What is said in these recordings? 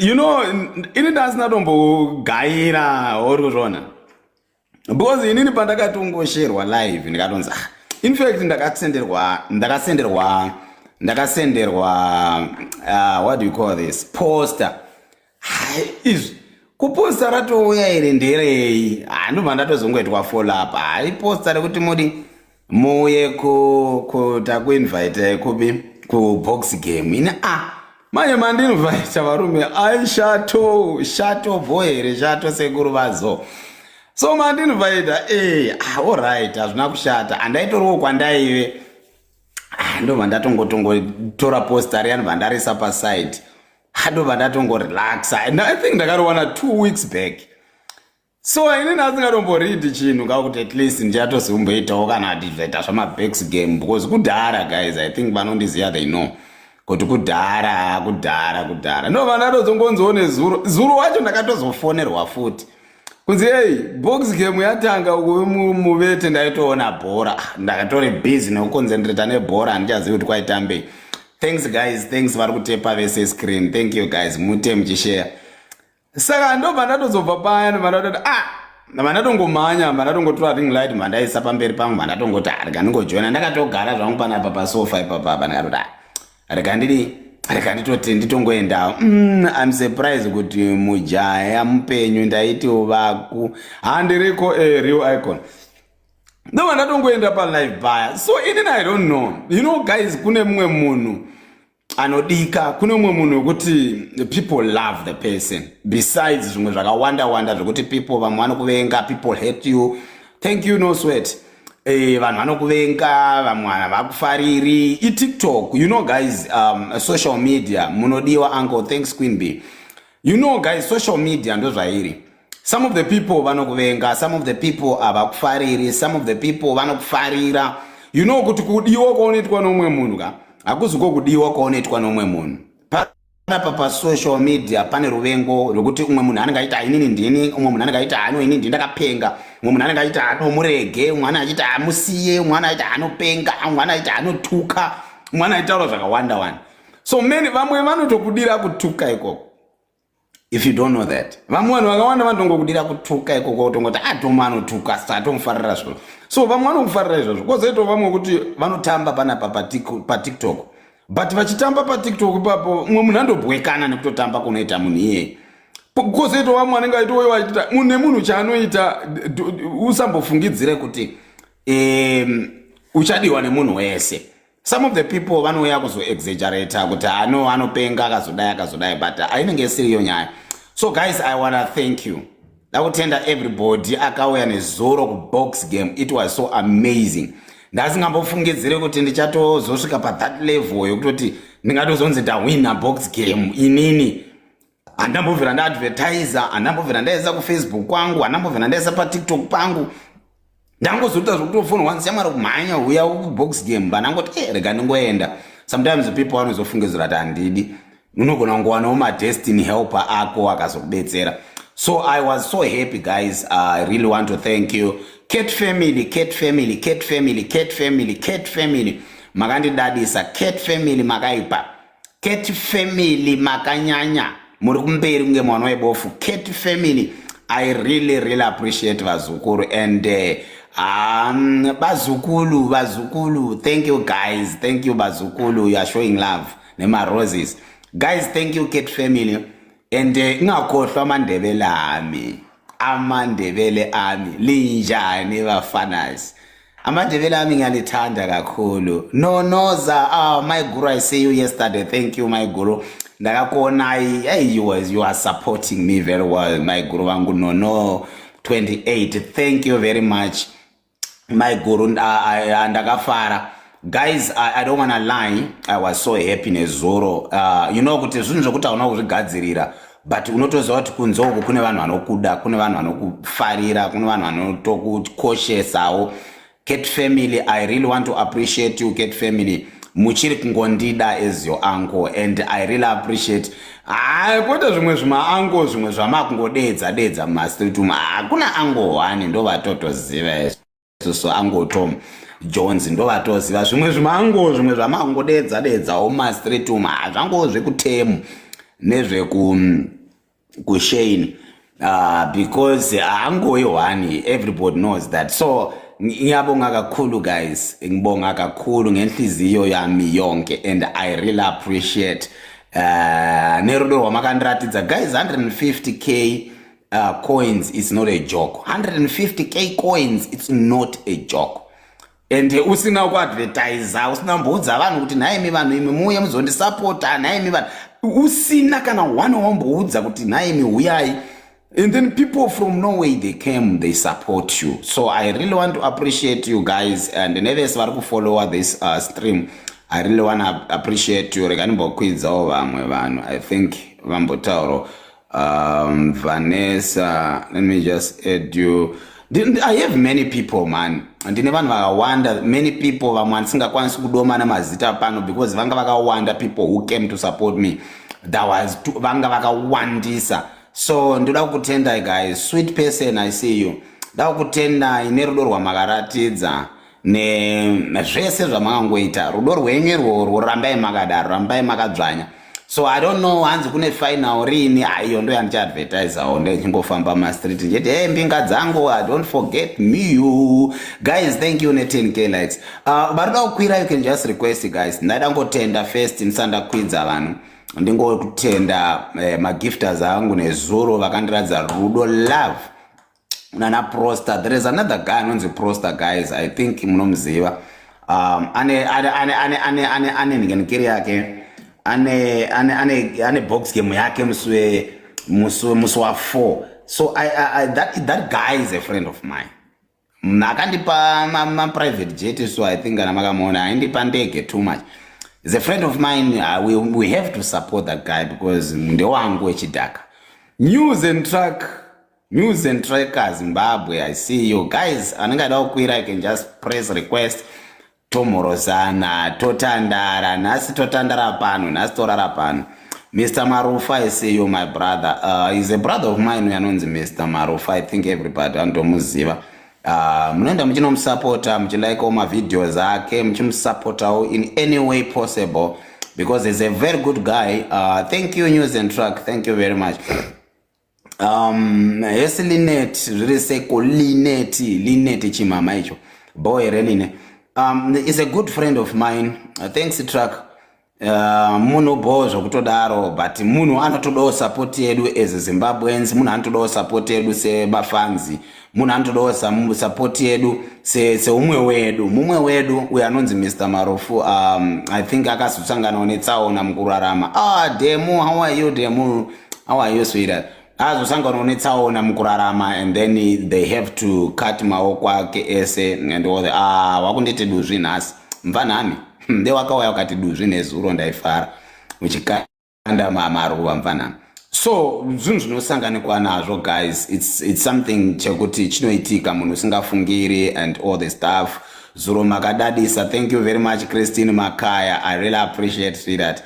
Ini ndasina tombogaira, uri kuzviona, because inini pandakatongosherwa live ndikatonzi, ah, in fact ndakasenderwa, what do you call this, poster. Hai, izvi kuposta ratouya iri nderei? Handobva ndatozongoitwa follow up. Hai, poster rekuti muri muuye takuinvite kupi, kubox game. Ini, ah, manje mandinvita varume, ai, shato shato bo here, shato sekuru vazo. So mandinvita, ah, alright, hazvina kushata. Handaitoriwo kwandaive. Ah, ndobva ndatongotongotora poster riya, ndobva ndarisa paside, ndobva ndatongo-relaxa. And I think ndakariwana 2 weeks back, so inini asingatomboridi chinhu kakuti at least ndichatozomboitawo kana kuti zvaita zvamabox game, because kudhara, guys, I think vanondiziva, they know kuti kudhara, kudhara, kudhara, ndobva ndatozongonziwo nezuro zuro wacho ndakatozofonerwa futi kunzi, "Ei, box game yatanga." Uku muvete ndaitoona bhora. Ah, ndakatori busy nekuconcentrata nebhora, handichazivi kuti kwaitambei. Thanks guys, thanks vari kutepa vese screen. Thank you guys, mute muchishare. Saka ndobva ndatozobva paya, ndobva ndatoti, ah, ndabva ndatongomhanya, ndabva ndatongotora ring light, ndabva ndaisa pamberi pangu, ndabva ndatongoti, ah, rega ndingojoina. Ndakatogara zvangu panapa pasofa ipapapa, ndakatoti, ah, rega ndidi, rega nditoti nditongoendawo. I'm surprised kuti mujaya mupenyu, ndaiti vaku handiriko, a real icon. Ndobva ndatongoenda palive paya. So inini I don't know, guys, kune mumwe munhu anodika, kune mumwe munhu wekuti people love the person besides zvimwe zvakawanda wanda zvekuti people, vamwe vanokuvenga, people hate you. Thank you, no sweat. Vanhu vanokuvenga, vamwe havakufariri. ITikTok, guys, social media munodiwa. Uncle, thanks Queen B. Guys, social media ndo zvairi. Some of the people vanokuvenga, some of the people havakufariri, some of the people vanokufarira. Kuti kudiwa kwaunoitwa nomumwe munhu ka, hakuzi kudiwa kwaunoitwa nomumwe munhu. Panapa pasocial media pane ruvengo rwekuti umwe munhu anenge achiti, "Inini ndini," umwe munhu anenge achiti, "Ano, inini ndini ndakapenga," umwe munhu anenge achiti, "Anomurege," umwe anenge achiti, "Amusiye," umwe anenge achiti, "Anopenga," umwe anenge achiti, "Anotuka," umwe anenge achitaura zvakawanda wanda. So many, vamwe vanotokudira kutuka ikoko. If you don't know that, vamwe vanhu vakawanda vanotongokudira kutuka ikoko, kutongoti atoma anotuka, satomufarira zviro. So vamwe vanokufarira izvozvo, kwozoitawo vamwe kuti vanotamba panapa paTikTok, but vachitamba paTikTok ipapo, umwe munhu andobwekana nekutotamba kunoita munhu iyeye. Kwozoitawo vamwe vanenge vaitowewa vachita munhu nemunhu chaanoita. Usambofungidzire kuti uchadiwa nemunhu wese. Some of the people vanouya kuzoexaggerata kuti ano anopenga, akazodai, akazodai, but ainenge isiriyo nyaya. So guys, I wanna thank you, ndakutenda everybody akauya nezuro kubox game. It was so amazing. Ndasingambofungidzire kuti ndichatozosvika pathat level yekutoti ndingatozonzi ndawina box game. Inini handambobvira ndaadvertisa, handambobvira ndaisa kuFacebook kwangu, handambobvira ndaisa paTikTok pangu. Ndangozoita zvokutofonwa, shamwari, kumhanya, uya kubox game. Vanangoti, e, rega ndingoenda. Sometimes people vanozofungidzira kuti handidi, unogona kungowanawo madestiny helper ako akazokubetsera. So I was so happy, guys. I really want to thank you, Cat family, Cat family, Cat family, Cat family, Cat family. Makandidadisa, Cat family, makaipa. Cat family, makanyanya, muri kumberi kunge mwana webofu. Cat family, I really really appreciate vazukuru and bazukulu, bazukulu, thank you guys, thank you bazukulu, you are showing love nema-roses. Guys, thank you, Cat family. And ingakhohlwa amaNdebele ami, amaNdebele ami, linjani bafanas? AmaNdebele ami, ngiyalithanda kakhulu. Nonoza, ah, my guru, I see you yesterday. Thank you, my guru, ndakakuonai. Hey, you are supporting me very well, my guru vangu nono 28. Thank you very much, my guru. Ndakafara guys. I don't wanna lie, I was so happy nezuro. Kuti zvinhu zvokuti hauna kuzvigadzirira, but unotoziva kuti kunze uku kune vanhu vanokuda, kune vanhu vanokufarira, kune vanhu vanotokukoshesa. Cat family, I really want to appreciate you. Cat family, muchiri kungondida as your uncle and I really appreciate. Hai, kwete zvimwe zvimauncle, zvimwe zvamakungodedza dedza mumastreet umu. Hakuna uncle one, ndovatotoziva isusu, Uncle Tom Jones ndovatoziva. Zvimwe zvimauncle, zvimwe zvamakungodedza dedzawo mumastreet umu, hazvango zvekutemu. Nezveku kuShane, because angoyi one, everybody knows that. So ngiyabonga kakhulu, guys, ngibonga kakhulu ngenhliziyo yami yonke, and I really appreciate nerudo rwamakandiratidza, guys. 150K coins is not a joke. 150K coins, it's not a joke. And usina kuadvertisa, usina mboudza vanhu kuti nhaimi vanhu imi muuye muzondisapota, nhaimi vanhu, usina kana one wamboudza kuti nhaimi huyai, and then people from Norway, they came, they support you. So I really want to appreciate you guys, and nevese vari kufollowa this stream, I really want to appreciate you. Rega ndimbokwidzawo vamwe vanhu, I think vambotauro. Vanessa, let me just add you. I have many people, man. Ndine vanhu vakawanda, many people, vamwe handisingakwanisi kudoma namazita pano because vanga vakawanda, people who came to support me. There was vanga vakawandisa. So ndoda kukutendai, guys. Sweet person, I see you. Nda kukutendai nerudo rwamakaratidza nezvese zvamakangoita. Rudo rwenyu irworwo, rambai makadaro, rambai makadzvanya. So I don't know, hanzi kune final rini? Aiyo ndo yandichaadvertisawo, ndechingofamba mastreet ndichiti, "Hey, mbinga dzangu, don't forget me, you guys." Thank you ne10K likes. Varida kukwira, you can just request, guys. Ndaida ngotenda first ndisati ndakwidza vanhu. Ndingotenda magifters angu nezuro vakandiratidza rudo, love, nana Proster. There is another guy anonzi Proster, guys, I think munomuziva. Ane nhingenikiri yake, ane box game yake musi wa4. So that guy is a friend of mine. Akandipa maprivate jet, so I think kana makamuona aindipa ndege too much. Is a friend of mine. We have to support that guy because ndewangu wechidhaka. News and Truck, News and Tracker Zimbabwe, I see you guys. Anenge ada kukwira, you can just press request, tomhorosana, totandara. Nhasi totandara pano, nhasi torara pano. Mr Marufa, I see you, my brother. Is a brother of mine uyo anonzi Mr Marufa. I think everybody anotomuziva. Munoenda muchinomusapota, muchilikewo mavideos ake, muchimusapotawo in any way possible because he's a very good guy. Thank you, News and Truck, thank you very much. Hesi Linet, zviri seko Linet? Linet chimama icho boy reline is a good friend of mine. Thanks, Truck. Munhu bo zvokutodaro, but munhu anotodawo support yedu as Zimbabweans, munhu anotodawo support yedu semafanzi, munhu anotodawo support yedu seumwe wedu, mumwe wedu uyo anonzi Mr Marufu. I think akazosanganawo netsaona mukurarama. Ah, Demu, how are you, Demu? How are you, sweetheart? Azosanganawo netsaona mukurarama and then they have to cut maoko ake ese and all the, ah, wakunditi duzvi nhasi mvanhami. Ndewakauya ukati duzvi nezuro, ndaifara uchikanda maruva, mfanami. So zvinhu zvinosanganikwa nazvo, guys. It's something chekuti chinoitika munhu usingafungiri and all the stuff. Zuro makadadisa. Thank you very much, Christine Makaya, I really appreciate that.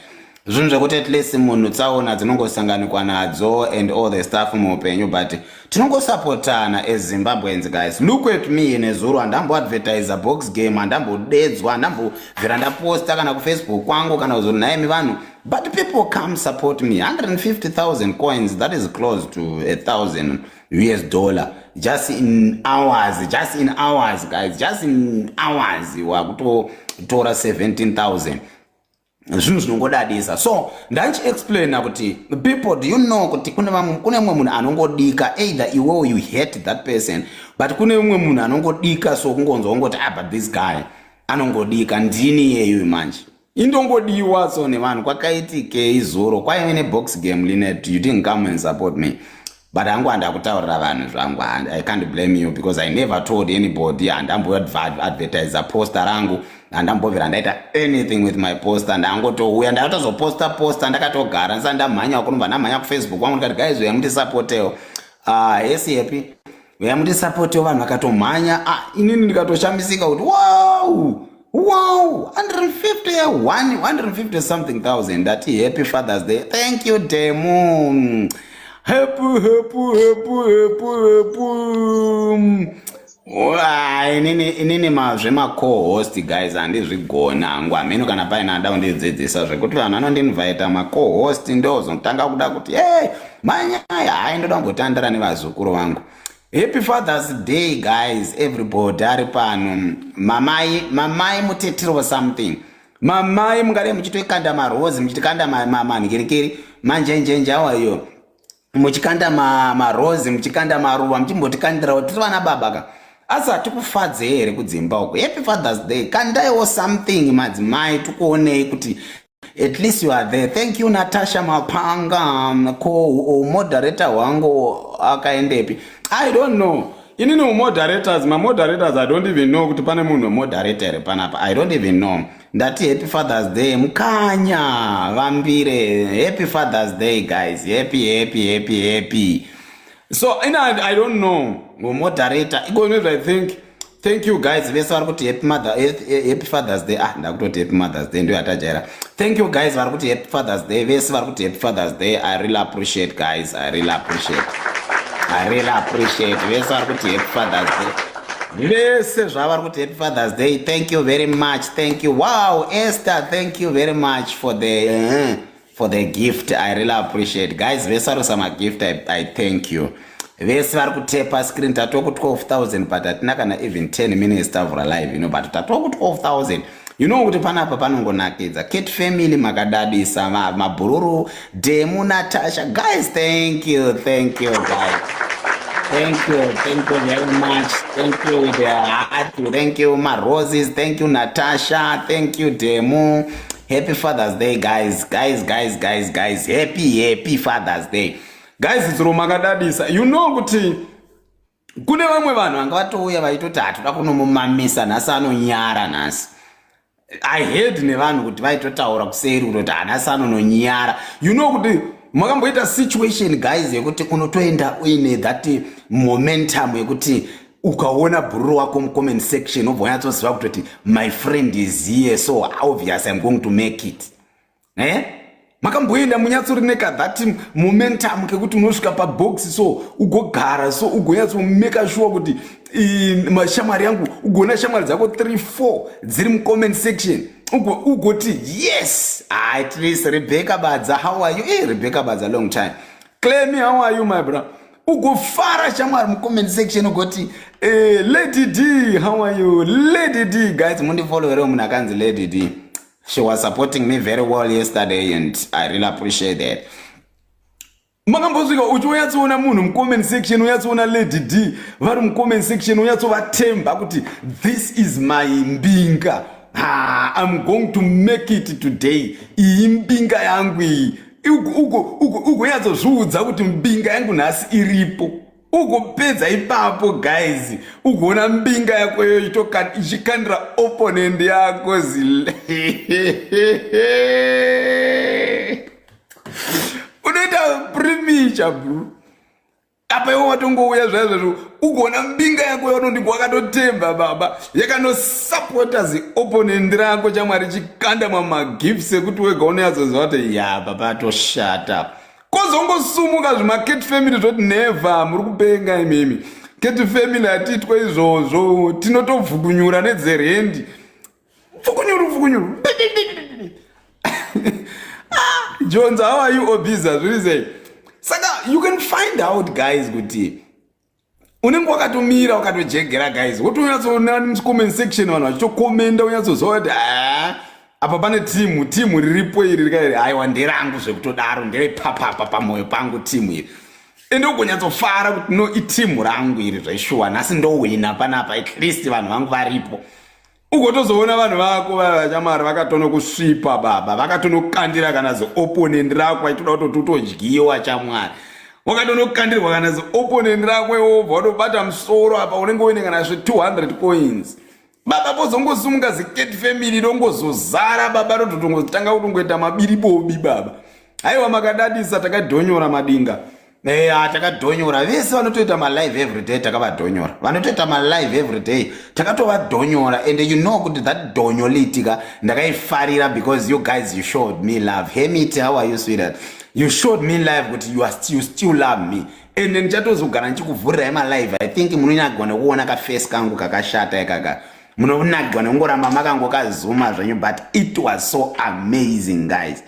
Zvinhu zvekuti at least munhu tsaona dzinongosanganikwa nadzo and all the stuff muupenyu, but tinongosapotana as Zimbabweans, guys. Look at me, nezuro handamboadvertisa box game, handambodedzwa, handambobvira ndaposta kana kuFacebook kwangu kana kuzoti nhaimi vanhu, but people come support me. 150,000 coins, that is close to $1,000 US just in hours, just in hours, guys, just in hours wakutotora 17,000. Zvinhu zvinongodadisa. So ndandichiexplaina kuti, people, do you know kuti kune mumwe munhu anongodika? Either iwewo you hate that person, but kune mumwe munhu anongodika, so kungonzwa ungoti, "Ah, but this guy anongodika." Ndini iyeyu manje, indongodiwa so nevanhu. Kwakaitikei zuro? Kwaive nebox game, Linet, you didn't come and support me, but hangu handakutaurira vanhu zvangu. I can't blame you because I never told anybody. Handamboadvertisa poster rangu, handambobvira ndaita anything with my poster. Ndangotouya, ndakatozoposta poster ndakatogara, ndisati ndamhanya kunobva ndamhanya kuFacebook kwangu, ndikati, "Guys, uya mutisapotewo." Hesi happy, uya mutisapotewo. Vanhu vakatomhanya. Ah, inini ndikatoshamisika kuti, wow, 151, 150 something thousand. Ndati happy Father's Day. Thank you, Demu. Happy, happy, happy, happy, happy. Inini zvemaco-host guys handizvigona hangu. Hameno kana paine ada kundidzidzisa zvekuti vanhu vanondinvita maco-host, ndozotanga kuda kuti e manyaya. Hai, ndoda kumbotandara nevazukuru vangu. Happy Father's Day guys, everybody ari pano. Mamai, mamai mutetero something, mamai mungade muchitoikanda marozi, muchitikanda manhikirikiri manjenjenje awayo, muchikanda marozi, muchikanda maruva, muchimbotikandirawo tiri vana baba ka. Asi hatikufadze here kudzimba uko? Happy Father's Day. Kandaiwo something madzimai, tikuonei kuti at least you are there. Thank you, Natasha Mapanga. Ko moderator hwangu akaendepi? I don't know. Inini moderators, mamoderators, I don't even know kuti pane munhu wemoderator here panapa. I don't even know. Ndati happy Father's Day. Mukanya vambire, happy Father's Day guys. Happy, happy, happy, happy. So ina I don't know moderator ikonezvo. I think thank you guys vese vari kuti happy mother, happy Father's Day. Ah, ndakutoti happy Mother's Day, ndo yatajaira. Thank you guys vari kuti happy Father's Day, vese vari kuti happy Father's Day. I really appreciate guys, I really appreciate, I really appreciate vese vari kuti happy Father's Day, vese zvavari kuti happy Father's Day. Thank you very much, thank you. Wow, Esther, thank you very much for the gift. I really appreciate guys vese vari kuisa magift. I thank you vese vari kutepa screen. Tatoku 12,000, but hatina kana even 10 minutes tavhura live, but tatoku 12,000. You know kuti panapa panongonakidza. Cat family, makadadisa. Mabhururu, Demu, Natasha, guys, thank you, thank you guys, thank you, thank you very much. Thank you with the heart, thank you maroses, thank you Natasha, thank you Demu. Happy Father's Day guys, guys, guys, guys, guys. Happy, happy Father's Day guys. Tsuro makadadisa. You know kuti kune vamwe vanhu vanga vatouya vaitoti hatoda kunomumamisa nhasi, anonyara nhasi. I heard nevanhu kuti vaitotaura kuseri kutoti hanasi anononyara. You know kuti makamboita situation guys yekuti unotoenda uine that momentum yekuti ukaona bhururu wako mucomment section, obva wanyatsoziva kutoti my friend is here, so obvious I'm going to make it, eh? Makamboenda munyatsori neka that momentum kekuti unosvika pabox so ugogara so ugonyatsomeka sure kuti mashamwari yangu, ugoona shamwari dzako 3 4 dziri mucomment section, ugoti yes, at least. Rebecca Badza, how are you? Rebecca Badza, long time. Clemy, how are you my bro? Ugofara shamwari mucomment section, ugoti Lady D, how are you Lady D? Guys, mundifollowerewo munhu akanzi Lady D. She was supporting me very well yesterday and I really appreciate that. Makambosvika uchiunyatsoona munhu mucomment section, unyatsoona Lady D vari mucomment section, unyatsovatemba kuti this is my mbinga. Ha, I'm going to make it today. Iyi mbinga yangu iyi. Ugonyatsozviudza kuti mbinga yangu nhasi iripo. Ugopedza ipapo guys, ugoona mbinga yako iyo ichikandira opponent yako zile. Unoita primicha bro. Apa iwe watongouya zvaizvozvo, ugoona mbinga yako yaunondingo wakatotemba baba yakanosapota ziopponent rako chamwari, chikanda mamagifts ekuti wega unonyatsoziva kuti ya baba toshata. Kozongosumuka zvimacat family zvoti never, muri kupenga imimi. Cat family hatiitwe izvozvo, tinotovhukunyura nedzerendi, pfukunyuru pfukunyuru. Ah, Jones, how are you? Obisa zviri sei? Saka you can find out guys kuti unenge wakatomira wakatojegera guys, wotonyatsoona mucomment section vanhu vachitokomenda, unyatsoziva kuti a apa pane timu, timu riripo iri rikairi. Aiwa, nderangu zvekutodaro, nderepapapa pamwoyo pangu timu iri. Ende ugonyatsofara kuti no, itimu rangu iri zveshuwa, nhasi ndowina panapa, at least vanhu vangu varipo. Ugotozoona vanhu vako vachamari vakatonokusvipa baba, vakatonokandira kana ziopponent rako vachitoda kutoti utodyiwa chamwari. Wakatonokandirwa kana ziopponent rako, iwobva watobata musoro. Apa unenge uine kana zve 200 coins baba, pozongosumuka zicat family rongozozara baba, rototongotanga kutongoita mabiribobi baba. Aiwa, makadadisa. Takadhonyora madinga. Eya, takadhonyora vese vanotoita malive everyday, takavadhonyora. Vanotoita malive everyday takatovadhonyora. And you know kuti that dhonyo litika ndakaifarira because you guys, you showed me love. Hemit, how are you sweetheart? You showed me live kuti you still love me, and ndichatozogara ndichikuvhurirai malive. I think munonyagwa nekuona kaface kangu kakashata ikaka, munonagwa nekungoramba makangokazuma zvenyu, but it was so amazing, guys.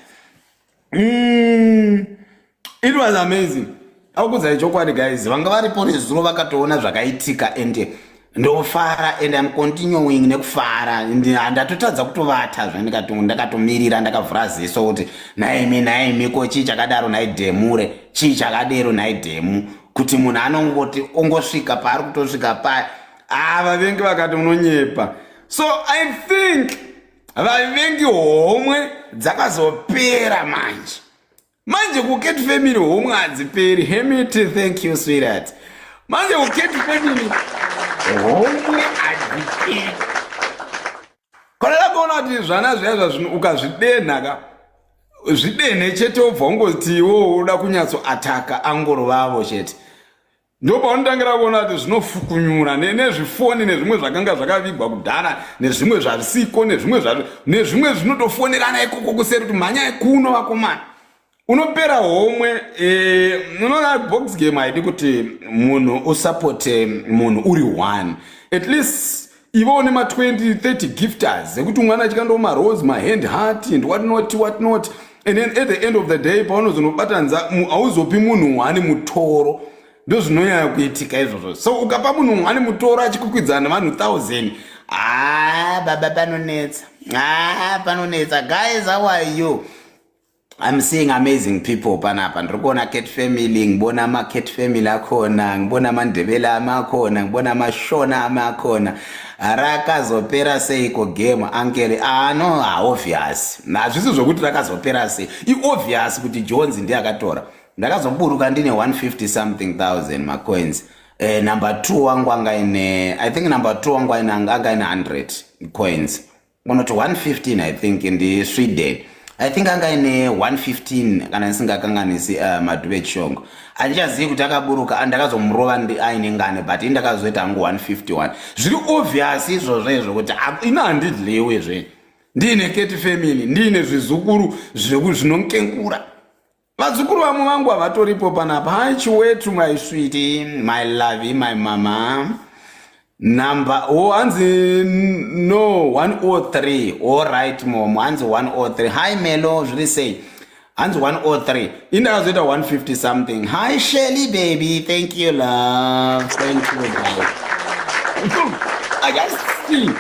It was amazing. Akukudzai chokwadi, guys, vanga varipo nezuro vakatoona zvakaitika, and ndofara and I'm continuing nekufara. Handatotadza kutovata zvandakatomirira, ndakavhura ziso kuti naimi, naimi, ko chii chakadaro nhai dhemure? Chii chakadero nhai dhemu, kuti munhu anongoti ongosvika paari kutosvika paya? Ah, vavengi vakati unonyepa. So I think vavengi homwe dzakazopera manje manje. KuCat Family homwe hadziperi. Hemiti, thank you, sweetheart. Manje kuCat Family homwe hadziperi. Kana ndakaona kuti zvana zviya zvazvino, ukazvidenha ka, zvidenhe chete, wobva ungoti iwowo uda kunyatsoataka angoro vavo chete, ndopaunotangira kuona kuti zvinofukunyura nezvifoni nezvimwe zvakanga zvakavigwa kudhara, nezvimwe zvavisiko, nezvimwe zvinotofonerana ikoko kuseri kuti mhanyai kuno vakomana. Unopera homwe. Unoona, box game haidi kuti munhu usapote munhu uri one. At least ive une ma20 30 gifters ekuti umwana achikandawo marose, mahand, heart and what not, what not, and then at the end of the day paunozonobatanidza, hauzopi munhu one mutoro. Ndozvinonyanya kuitika izvozvo. So ukapa munhu one mutoro achikwikwidzana nevanhu 1000, ah, baba, panonetsa. Ah, panonetsa. Guys, how are you? I'm seeing amazing people panapa. Ndiri kuona Cat Family, ngibona ama-Cat Family akhona, ngibona amaNdebele ami akhona, ngibona amaShona ami akhona. Rakazopera seiko game, uncle? Ah, no, obvious. Hazvisi zvokuti rakazopera sei. Iobvious kuti Jones ndiye akatora. Ndakazoburuka ndine 150 something thousand macoins. Number 2 wangu anga ine, I think number 2 wangu anga ine 100 coins. Kunoti 115, I think ndi Sweden. I think anga ine 115 kana ndisingakanganisi. Madhube Chishongo, handichazivi kuti akaburuka ndakazomurova aine ngane, but indakazoita hangu 151. Zviri obvious izvozvo izvo kuti ina handidliwi zve. Ndiine Cat Family, ndiine zvizukuru zvinonkenkura. Vazukuru vamwe vangu havatoripo panapa. Hi Chiwetu, my sweetie, my love, my mama. Number, oh, hanzi no 103. All right, mom, hanzi 103. Hi Melo, zviri sei? Hanzi 103, indakazoita 150 something. Hi Shelly baby, thank you, love, thank you, guys. I just see,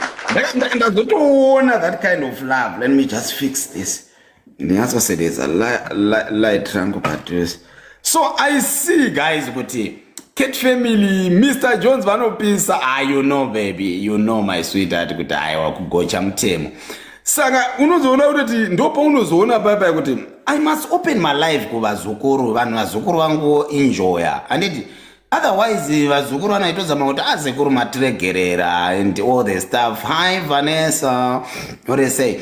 ndazotoona that kind of love. Let me just fix this, ndinyatsosendedza light rangu padhuze. So I see, guys, kuti Cat Family, Mr Jones vanopisa. Ah, you know, baby, you know, my sweetheart, kuti aiwa, kugocha mutemo. Saka unozoona kutoti ndopaunozoona paipai kuti I must open my life kuvazukuru, vanhu, vazukuru vangu enjoya, handiti? Otherwise vazukuru vanoitozama kuti azekuru matiregerera and all the stuff. Hi Vanessa, what I say,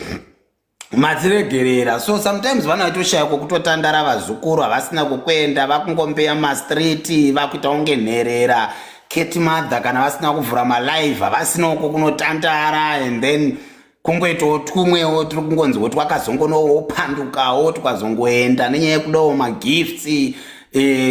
matiregerera. So sometimes vanoitoshaya kwokutotandara. Vazukuru havasina kukwenda, vakungombeya mastreet, vakuita kunge nherera. Cat mother kana vasina kuvhura malive, havasina uko kunotandara, and then kungoitawo twumwewo tiri kungonziwo twakazongonopandukawo, tukazongoenda nenyaya yekudawo magifts,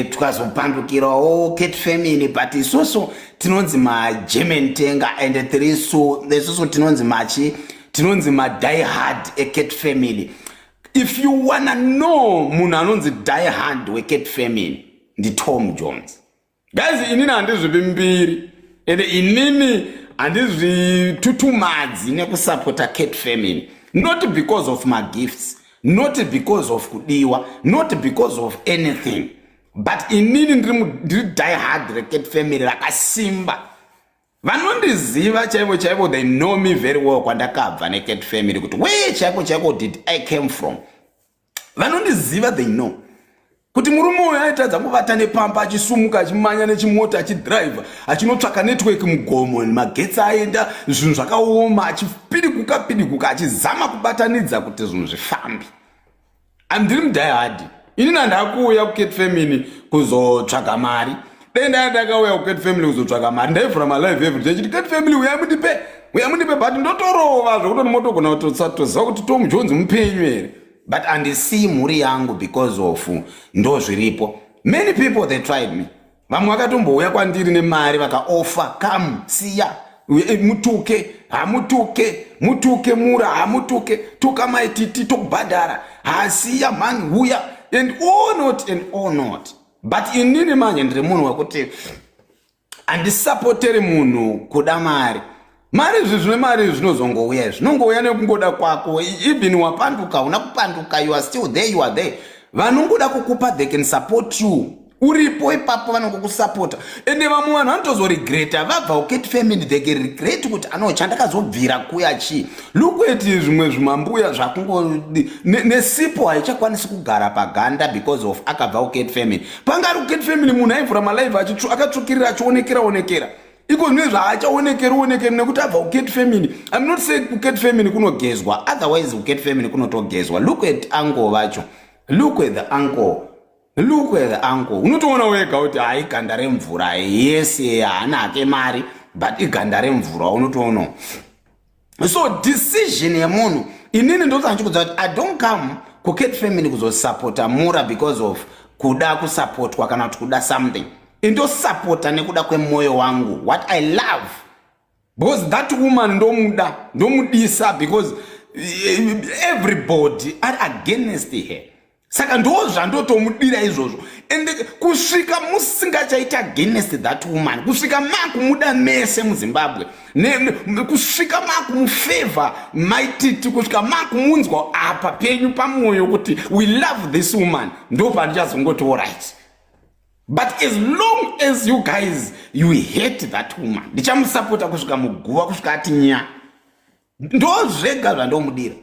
tukazopandukirawo Cat Family. But isusu tinonzi maGerman tenga and tirisu isusu tinonzi machi, tinonzi madie hard eCat Family. If you wanna know munhu anonzi die hard weCat Family, ndiTom Jones. Guys, inini handizvipi mbiri, ende inini handizvitutumadzi nekusapota Cat Family, not because of magifts, not because of kudiwa, not because of anything, but inini ndiri die hard reCat Family rakasimba. Vanondiziva chaivo chaivo, they know me very well, kwandakabva neCat Family, kuti where chaiko chaiko did I came from. Vanondiziva, they know kuti murume uyu aitadza kuvata nepamba, achisumuka, achimanya nechimota, achidhiraivha, achinotsvaka network mugomo, magetsi aenda, zvinhu zvakaoma, achipidiguka pidiguka, achizama kubatanidza kuti zvinhu zvifambe. Handiri mudiehard inini. Handakuuya kuCat Family kuzotsvaga mari. Dai ndaya ndakauya kuCat Family kuzotsvaga mari, ndaivhura malive everyday chiti, "Cat Family, uyai mundipe, uyai mundipe." But ndotorova zvekutoti motogona kutoziva kuti Tom Jones mupenyu here. But handisii mhuri yangu because of ndo zviripo. Many people, they tried me. Vamwe vakatombouya kwandiri nemari, vakaofa, "Come, siya, mutuke, hamutuke, mutuke mura, hamutuke, tuka Maititi, tokubhadhara, hasiya mani, uya," and all not and all not. But inini manje ndiri munhu wekuti handisapoteri munhu kuda mari. Mari izvi, zvine mari zvinozongouya, zvinongouya nekungoda kwako. Even wapanduka, una kupanduka, you are still there, you are there. Vanongoda kukupa, they can support you uripo ipapo, vanongokusapota. Ende vamwe vanhu vanotozoregreta vabva kuCat Family. They can regret kuti ano chandakazobvira kuya chii. Look at zvimwe zvimambuya zvakungo nesipo haichakwanisi kugara paganda because of akabva kuCat Family. Panga ari kuCat Family, munhu aivhura malive akatsvukirira, achionekera onekera. Iko zvine zvaachaonekeri onekeri nekuti abva kuCat Family. I'm not saying kuCat Family kunogezwa, otherwise kuCat Family kunotogezwa. Look at uncle vacho, look at the uncle, look at the uncle. Unotoona wega kuti hai, ganda remvura. Yese haana hake mari, but iganda remvura, unotoona. So decision yemunhu, inini ndoti ndichikudza kuti I don't come kuCat Family kuzosapota Mura because of kuda kusapotwa kana kuti kuda something. Indosapota nekuda kwemwoyo wangu, what I love, because that woman ndomuda, ndomudisa, because everybody are against her. Saka ndo zvandotomudira izvozvo. And kusvika musingachaita against that woman, kusvika makumuda mese muZimbabwe, kusvika makumufavor Maititi, kusvika makumunzwa apa penyu pamwoyo kuti we love this woman, ndo pandichazongoti alright. But as long as you guys, you hate that woman, ndichamusapota kusvika muguva, kusvika ati nya. Ndo zvega zvandomudira.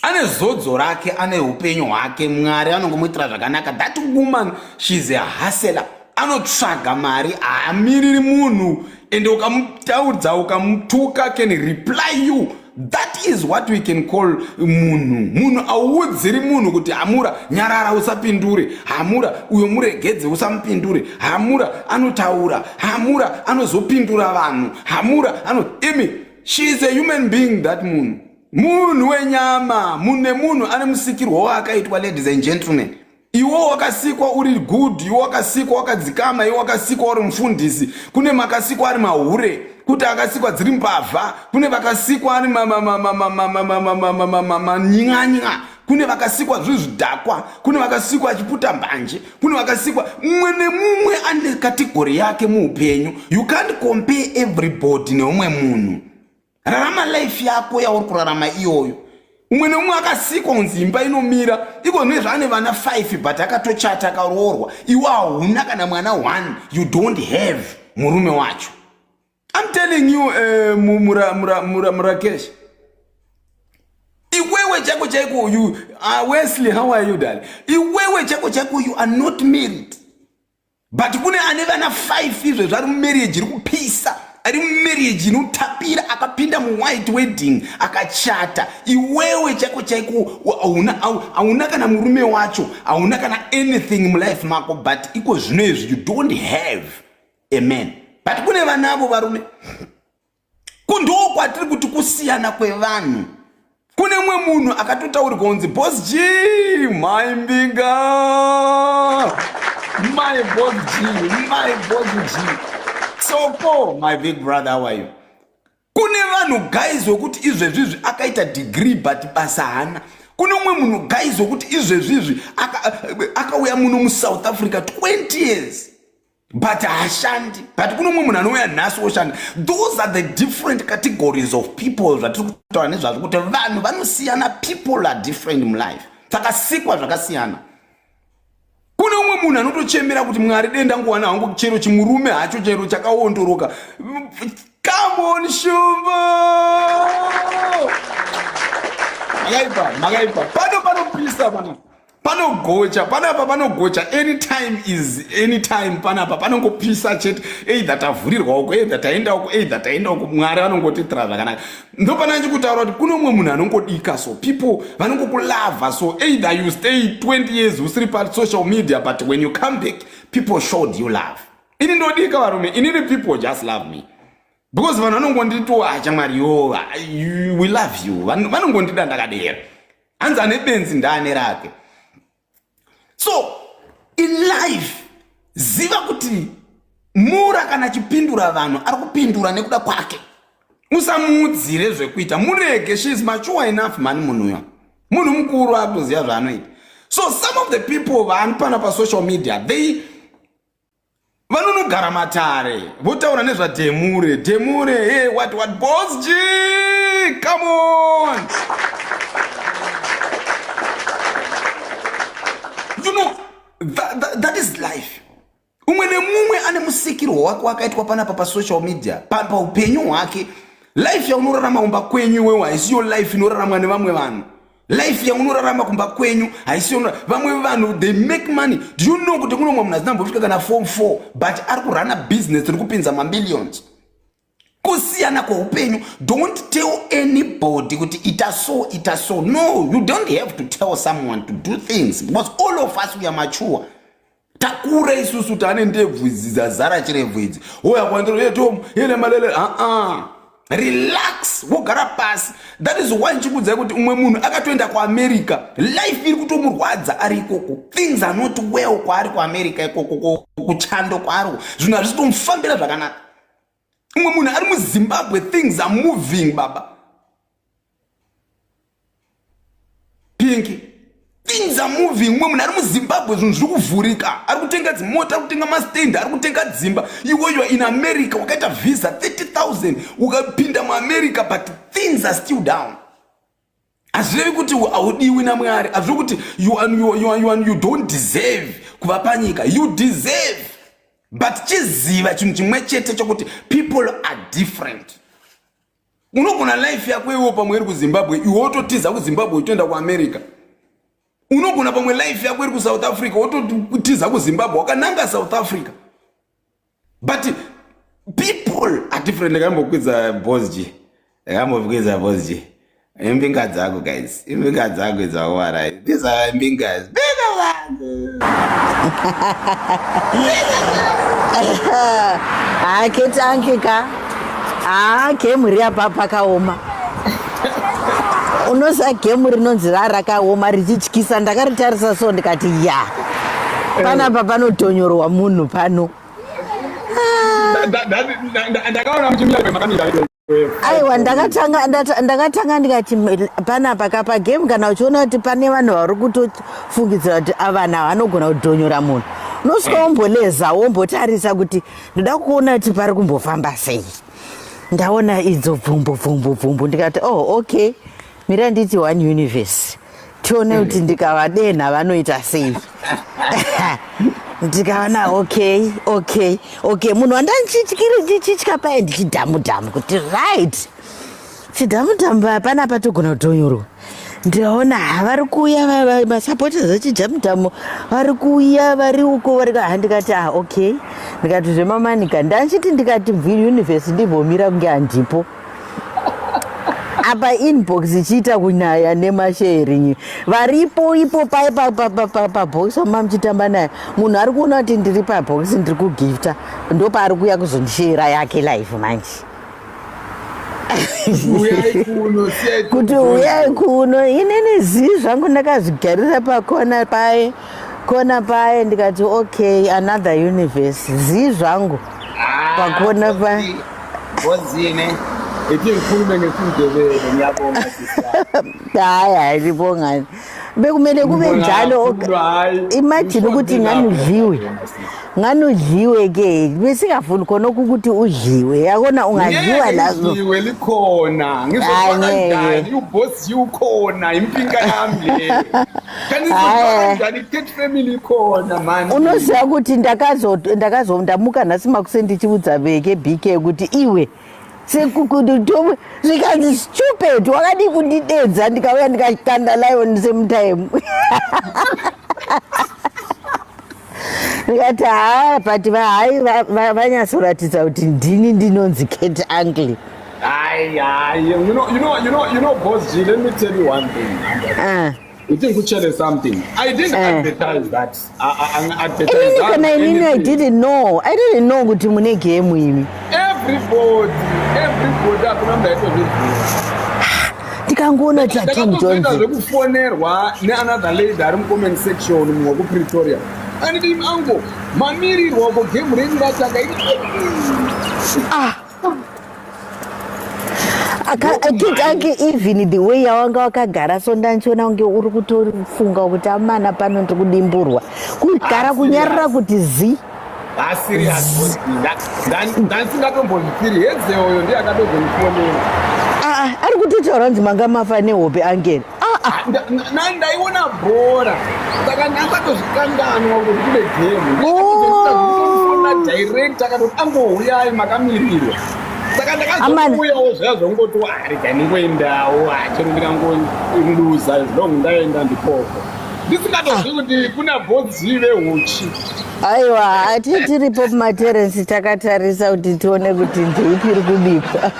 Ane zodzo rake, ane upenyu hwake, Mwari anongomuitira zvakanaka. That woman, she's a hustler, anotsvaga mari, haamiriri munhu. Ende ukamutaudza, ukamutuka, can reply you. That is what we can call munhu. Munhu audziri munhu kuti hamura, nyarara, usapindure, hamura uyo, muregedze, usamupindure. Hamura anotaura, hamura anozopindura vanhu, hamura ano imi. She is a human being, that munhu, munhu wenyama, munhu nemunhu ane musikirwo waakaitwa. Ladies and gentlemen, iwo wakasikwa uri good, iwo wakasikwa wakadzikama, iwo wakasikwa uri mufundisi. Kune makasikwa ari mahure, kuti akasikwa dziri mbavha, kune vakasikwa ari manyanya, kune vakasikwa zviri zvidhakwa, kune vakasikwa achiputa mbanje, kune vakasikwa. Mumwe nemumwe ane category yake muupenyu. You can't compare everybody neumwe munhu. Rarama life yako yauri kurarama iyoyo. Umwe neumwe akasikwa kunzi imba inomira. Iko zvine zvaane vana 5, but akatochata, akaroorwa. Iwe hauna kana mwana 1, you don't have murume wacho. I'm telling you, Murakesh, iwewe chako chaiko, you, Wesley, how are you, darling? Iwewe chako chaiko, you are not married, but kune ane vana 5 izvezvi, ari mumarriage iri kupisa, ari mumarriage inotapira, akapinda muwhite wedding, akachata. Iwewe chako chaiko hauna kana murume wacho, hauna kana anything mulife mako, but iko zvino izvi you don't have a man, but kune vanavo varume. Kundoo kwatiri kuti kusiyana kwevanhu. Kune mumwe munhu akatotaurirwa kunzi Boss G, my mbinga, my Boss G, my Boss G, Soko, my big brother, how are you? Kune vanhu, guys, wekuti izvezvizvi akaita degree but basa hana. Kune umwe munhu, guys, wekuti izvezvizvi akauya muno muSouth Africa 20 years but haashandi, but kune umwe munhu anouya nhasi woshanda. Those are the different categories of people zvatiri kutaura nezvazvo, kuti vanhu vanosiyana. People are different mulife, takasikwa zvakasiyana. Kune umwe munhu anotochemera kuti Mwari, denda nguwana hangu chero chimurume hacho, chero chakaondoroka. Come on, Shumba, makaipa, makaipa. Pano panopisa, pana panogocha, panapa panogocha. Anytime is anytime, panapa panongopisa chete. Either tavhurirwa uko, either taenda uko, either taenda uko, Mwari vanongotiitira zvakanaka. Ndopana ndichikutaura kuti kune umwe munhu anongodika. So people vanongokulava. So either you stay 20 years usiri pasocial media, but when you come back, people showed you love. Ini ndodika varume, inini people just love me because vanhu vanongonditi, "Acha Mwari, yo, we love you." Vanongondida ndakadera. Hanzi ane benzi ndaane rake. So in life ziva kuti Mura kana achipindura vanhu ari kupindura nekuda kwake. Usamuudzire zvekuita, murege. She is mature enough mhani munhu uyo. Munhu mukuru akutoziva zvaanoita. So some of the people vaanopana pasocial media they vanonogara matare votaura nezvadhemure dhemure hey, what what boss g come on you know that, that, that is life umwe nemumwe ane musikirwo wake wakaitwa panapa pasocial media paupenyu hwake life yaunorarama kumba kwenyu iwewo haisiyo life inoraramwa nevamwe vanhu life yaunorarama kumba kwenyu haisiyo vamwe vanhu they make money do you know kuti kuno mumwe munhu asina mbosvika kana form 4 but ari kurana business riri kupinza mamillions kusiyana kweupenyu don't tell anybody kuti ita so ita so no you don't have to tell someone to do things because all of us we are mature takura isusu taane ndebvu idzi dzazara chirebvu idzi hoya kwandiro yetom yelemalele aa relax wogara pasi that is why ndichikuudzai kuti umwe munhu akatoenda kuamerica life iri kutomurwadza ari ikoko things are not well kwaari kuamerica ikoko kuchando kwaari zvinhu hazvisi kutomufambira zvakanaka umwe munhu ari muzimbabwe things are moving baba Pinky things are moving mumwe munhu ari muzimbabwe zvinhu zviri kuvhurika ari kutenga dzimota ari kutenga mastand ari kutenga dzimba iwe you are in america wakaita visa 30000 ukapinda muamerica but things are still down hazvirevi kuti haudiwi namwari hazvirevi kuti you, are, you, you, you, you don't deserve kuva panyika you deserve but chiziva chinhu chimwe chete chokuti people are different unogona life yako iwo pamwe iri kuzimbabwe iwe wototiza kuzimbabwe uchitoenda kuamerica unogona pamwe life yako iri kusouth africa wototiza kuzimbabwe wakananga south africa but people are different ndakambokwidza bosg ndakambokwidza bosg imbinga dzako guys imbinga dzako idzakuwarai these are mbingas mbinga dzako haa ketanke ka haa gemu riya pakaoma unoziva gemu rinonzi ra rakaoma richityisa ndakaritarisa so ndikati ya panapa panotonyorwa munhu pano ndakaona muchimira makamira aiwa ndakatanga ndakatanga ndikati panapa kapa game kana uchiona kuti pane vanhu vari kutofungidzira kuti avanhu ava vanogona kudhonyora munhu unosvika womboleza wombotarisa kuti ndoda kuona kuti pari kumbofamba sei ndaona idzo bvumbu bvumbu bvumbu ndikati oh okay mira nditi one universe tione kuti ndikavadenha vanoita sei ndikaona okay okay okay munhu wandandichityiri ndichitya paye ndichidhamudhamu kuti right chidhamudhamu paya panapa togona kutonyorwa ndikaona ha vari kuuya masupporters echidhamudhamu vari kuuya vari uko vari ha ndikati ah okay ndikati zvemamanika ndanchiti ndikati universe ndivomira kunge handipo apa inbox ichiita kunaya nemasharing varipo ipo paye pabox wama muchitamba naye munhu ari kuona kuti ndiri pabox ndiri kugifta ndopaari kuuya kuzondishera yake life manje kuti uyai kuno inini zii zvangu ndakazvigarira pakona paye kona paye ndikati okay another universe zii zvangu ah, pakona paye Wozine ethi ngikhulume ngesiNdebele ngiyabonga hayi hayi libongani bekumele kube njalo imagine ukuthi ngani udliwe ngani udliwe ke besingafuni khona ukuthi udliwe yakona ungadliwa lazo udliwe likhona ngizokwa kanjani uboss ukhona impinka yami le kanjani cat family ikhona mani unoziva kuti ndakazo ndakazo ndamuka nhasi makuseni ndichiudza veke bk kuti iwe sekukutowe zvikanzi stupid wakadii kundidedza ndikauya ndikakanda lion same time ndikati haa but vahai vanyatsoratidza kuti ndini ndinonzi cat uncle Aye, aye. You know, you know, you know, you know, Boss G, let me tell you one thing. You think utshele something. I didn't eh. advertise that. I, I, advertise that. Kana inini I didn't know. I didn't know kuti mune game imi. Everybody, everybody akuna mntu aitozviziva. Ndikangoona kuti aTom Ndakatozoita Jones. zvekufonerwa neanother lady ari mucomment section, mumwe wekuPretoria. Anditi, "Ango, mamirirwa uko, game renyu ratanga." Ah. Ange even the way yawanga wakagara so, ndanchiona kunge uri kutofunga kuti, "Amana, pano ndiri kudimburwa." Kugara kunyarara kuti zi. Aserious, ndandisingatombozvipiri. Hedzeoyo ndiye akatozondifonera. Aa, ari kutotaura kunzi manga mafa nehope, angeri. Ndaiona bhora, saka ndasatozvikanganwa kuti kune game. Oh. Direct akatoti, "Angouyai, makamirirwa." Saka Amana. ndakazouyawo zviya zvongoti, "Arega ndingoendawo, chero ndikangoluza, as long ndaenda ndikoko." Ndisingatozivi kuti kuna Boss G vehuchi. Aiwa, hati tiripo mumaterensi takatarisa kuti tione kuti ndeipi iri kubikwa.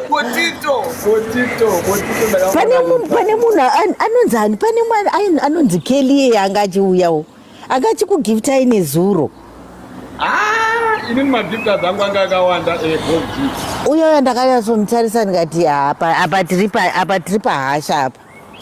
Potito, potito, potito. Pane munhu anonzi ani, pane mwana anonzi Kelly anga achiuyawo, anga achikugiftai nezuro. Ah, inini magifta dzangu anga akawanda, Boss G. Uyoyo ndakanyatsomutarisa ndikati, "Apa apa tiri pahasha apa,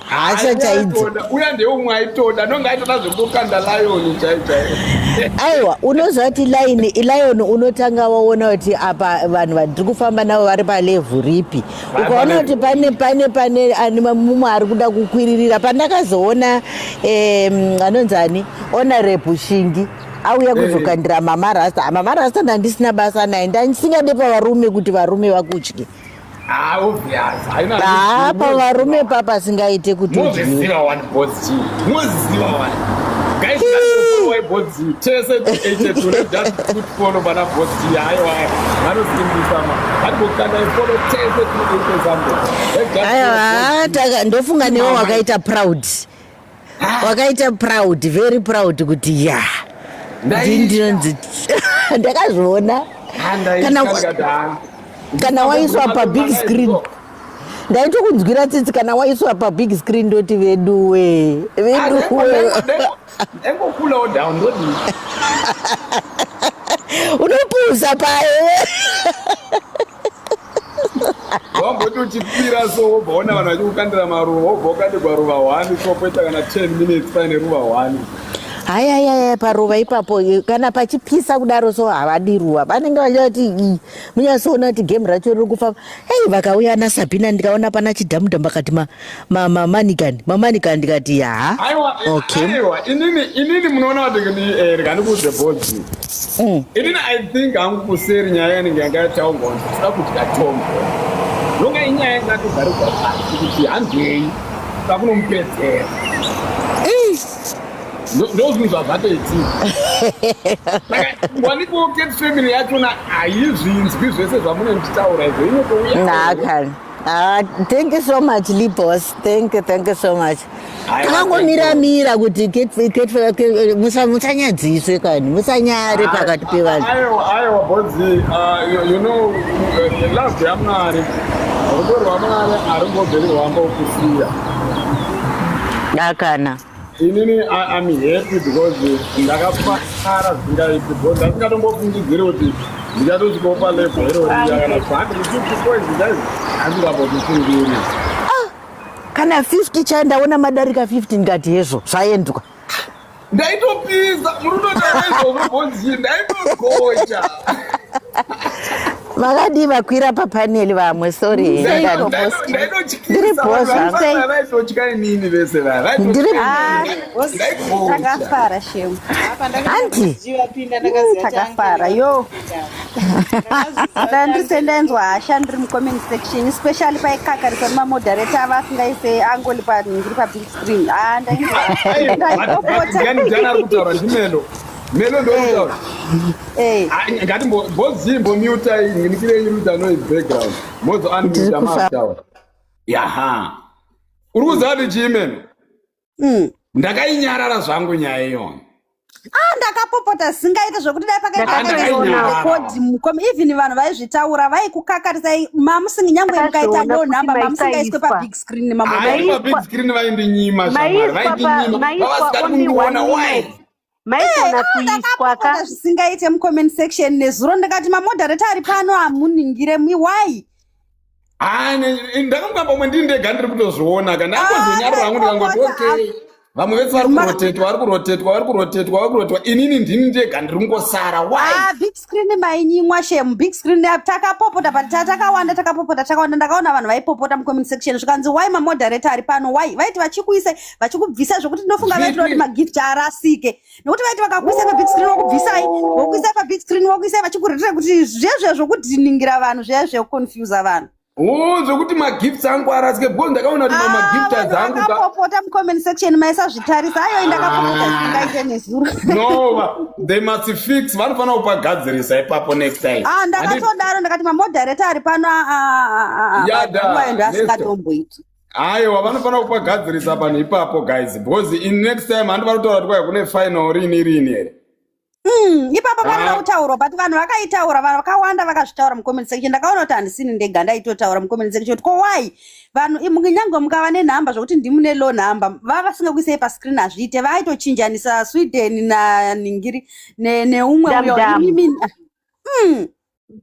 hasha chaidzo." Uya ndeumwe aitoda, nonge aitoda zvekutokanda lion chai chai. Aiwa, unoziva kuti line lion unotanga waona kuti apa vanhu vandiri kufamba navo vari palevel ripi. Ukaona kuti pane ani, mumwe ari kuda kukwiririra. Pandakazoona anonzi ani, Honorable Shingi auya kuzokandira Mama Rasta, Mama Rasta ndandisina basa naye. Ndandisingade pavarume kuti varume vakutye. Ah, obvious. Haina. Haa, pavarume papasingaite kuti udyiwe. Moziva one, Boss G. Moziva one. Guys, follow Boss G. Tese 82, let's just put follow bana Boss G. Aiwa, vanosimbisa ma. Vanokanda follow tese 280 something. Let's just follow Aiwa. Boss G. Ndofunga newe wakaita proud, wakaita proud, very proud kuti ya, ndinonzi ndakazviona. Kana waiswa pabig screen, ndaitokunzwira tsitsi. Kana waiswa pabig screen, ndoti, "Veduwe, veduwe." Engokulawo down, ndodii? Unopusa paye. Wamboti uchikwira so, wobva ona vanhu vachikukandira maruva, wobva ukandirwa ruva 1, so poita kana 10 minutes paine ruva 1. Hayayaya, paruva ipapo, kana pachipisa kudaro so, havadi ruva. Vanenge vachida kuti munyatsoona kuti game racho riri kufamba. Ei, vakauya naSabhina, ndikaona pana chidhamudhamu, vakati mamanikani, mamanikani, ndikati, "Yaha, okay." Aiwa, inini munoona kuti rikandikuudze, Boss G. Inini I think hangu kuseri nyaya yanenge yanga yataurwa kuti tinoda kudya Tombo, nonga inyaya yanga yatogarirwa pasi kuti handei takunomupedzera. Ndo zvinhu zvazvatoitika. Saka waniko Cat Family yachona haizvinzwi zvese zvamune muchitaura izvo, inotouya. Nakani. Ah, thank you so much, Libos. Thank you, thank you so much. Aiwa, Takangomira mira kuti musanyadziswe kani, musanyare pakati pevanhu. Aiwa, aiwa, Boss G, love yaMwari, rudo rwaMwari harumbobveri rwamba kusiya. Dakana. Inini I'm happy because ndakafara zvisingaiti, because ndasingatombofungidziri kuti ndichatosvikawo palevel irori kana 150 points, guys, handingambozvifungiri. Kana 50 chai, ndaona madarika 50, ndikati, "Hezvo, zvaendwa." Ndaitopisa, muri kutotaura izvozvo, Boss G, ndaitogocha. Vakadii vakwira papaneli vamwe? Sorry. Ndiri boss hangu. Ndaitotyisa, vaitotya inini vese vaya. Ndaigocha. Takafara shemu. Anti. Takafara yo. Ndandise ndainzwa hasha ndiri mucomment section, especially paikakarisa nemamoderator ava asingaise angoli panhingiri pabig screen. Ah, ndainzwa Ndiani ari kutaura? Ndimelo, Melo ndokutaura. Eh. Ngati Boss G, mbomuta, nikirei ruta noise background, mozo unmuta makutaura. Yaha, uri kuziva kuti chii, Melo? Ndakainyarara zvangu nyaya iyona. Ah, ndakapopota singaite zvokuti dai Ndakainyarara. pakaita even vanhu vaizvitaura, vaikukakarisai mamusingi, nyangwe mukaita Ndakazviona no kuti number, mamusingaiswe maisaiswa. pabig screen nemamoderator. Hai, pabig screen vaindinyima, shamwari. Vaindinyima. Maiswa Vavasikati only kundiona one why. minute. Maigona kuiswa ka. Ndakapopota zvisingaite mucomment section nezuro, ndikati, "Mamoderator ari pano hamuningire mi, why?" Ah, ndakamuka pamwe ndini ndega ndiri kutozviona ka ndangozonyarara hangu ndikangoti okay vamwe vese vari kurotetwa vari kurotetwa vari kurotetwa vari kurotetwa inini ndini ndega ndiri kungosara why Ah, big screen mainyimwa shem big screen takapopota but takawanda takapopota takawanda ndakaona vanhu vaipopota mucomment section zvikanzi why mamoderator ari pano why vaiti vachikuisa vachikubvisa zvokuti ndinofunga vaitira kuti magift arasike nokuti vaiti vakakuisai pabig screen vokubvisai vokuisai pabig screen vokuisai vachikuretera kuti zvezve zvokudhiningira vanhu zviya zvekuconfusa vanhu. Oh, zvekuti magifts angu arasike because ndakaona kuti ah, magifters angu vakapopota mucomment section maisazvitarisa ayo ndakapopota zvisingaite nezuro. No, they must fix vanofanira kupagadzirisa ipapo next time. Ah, ndakatodaro ndakati mamoderator ari pano ah, ah, ah, asingatomboiti. Aiwa vanofanira kupagadzirisa panhu ipapo guys because in next time handi vari kutaura kuti kwai kune final rini rini here. Ipapo panoda kutaurwa but vanhu vakaitaura vanhu vakawanda vakazvitaura mucomment section ndakaona kuti handisini ndega ndaitotaura mucomment section kuti ko why vanhu nyange mukava nenhamba zvokuti ndimune low number vavasingakuisei pascreen hazviite vaitochinjanisa Sweden naningiri neumwe Dam, uyo dam.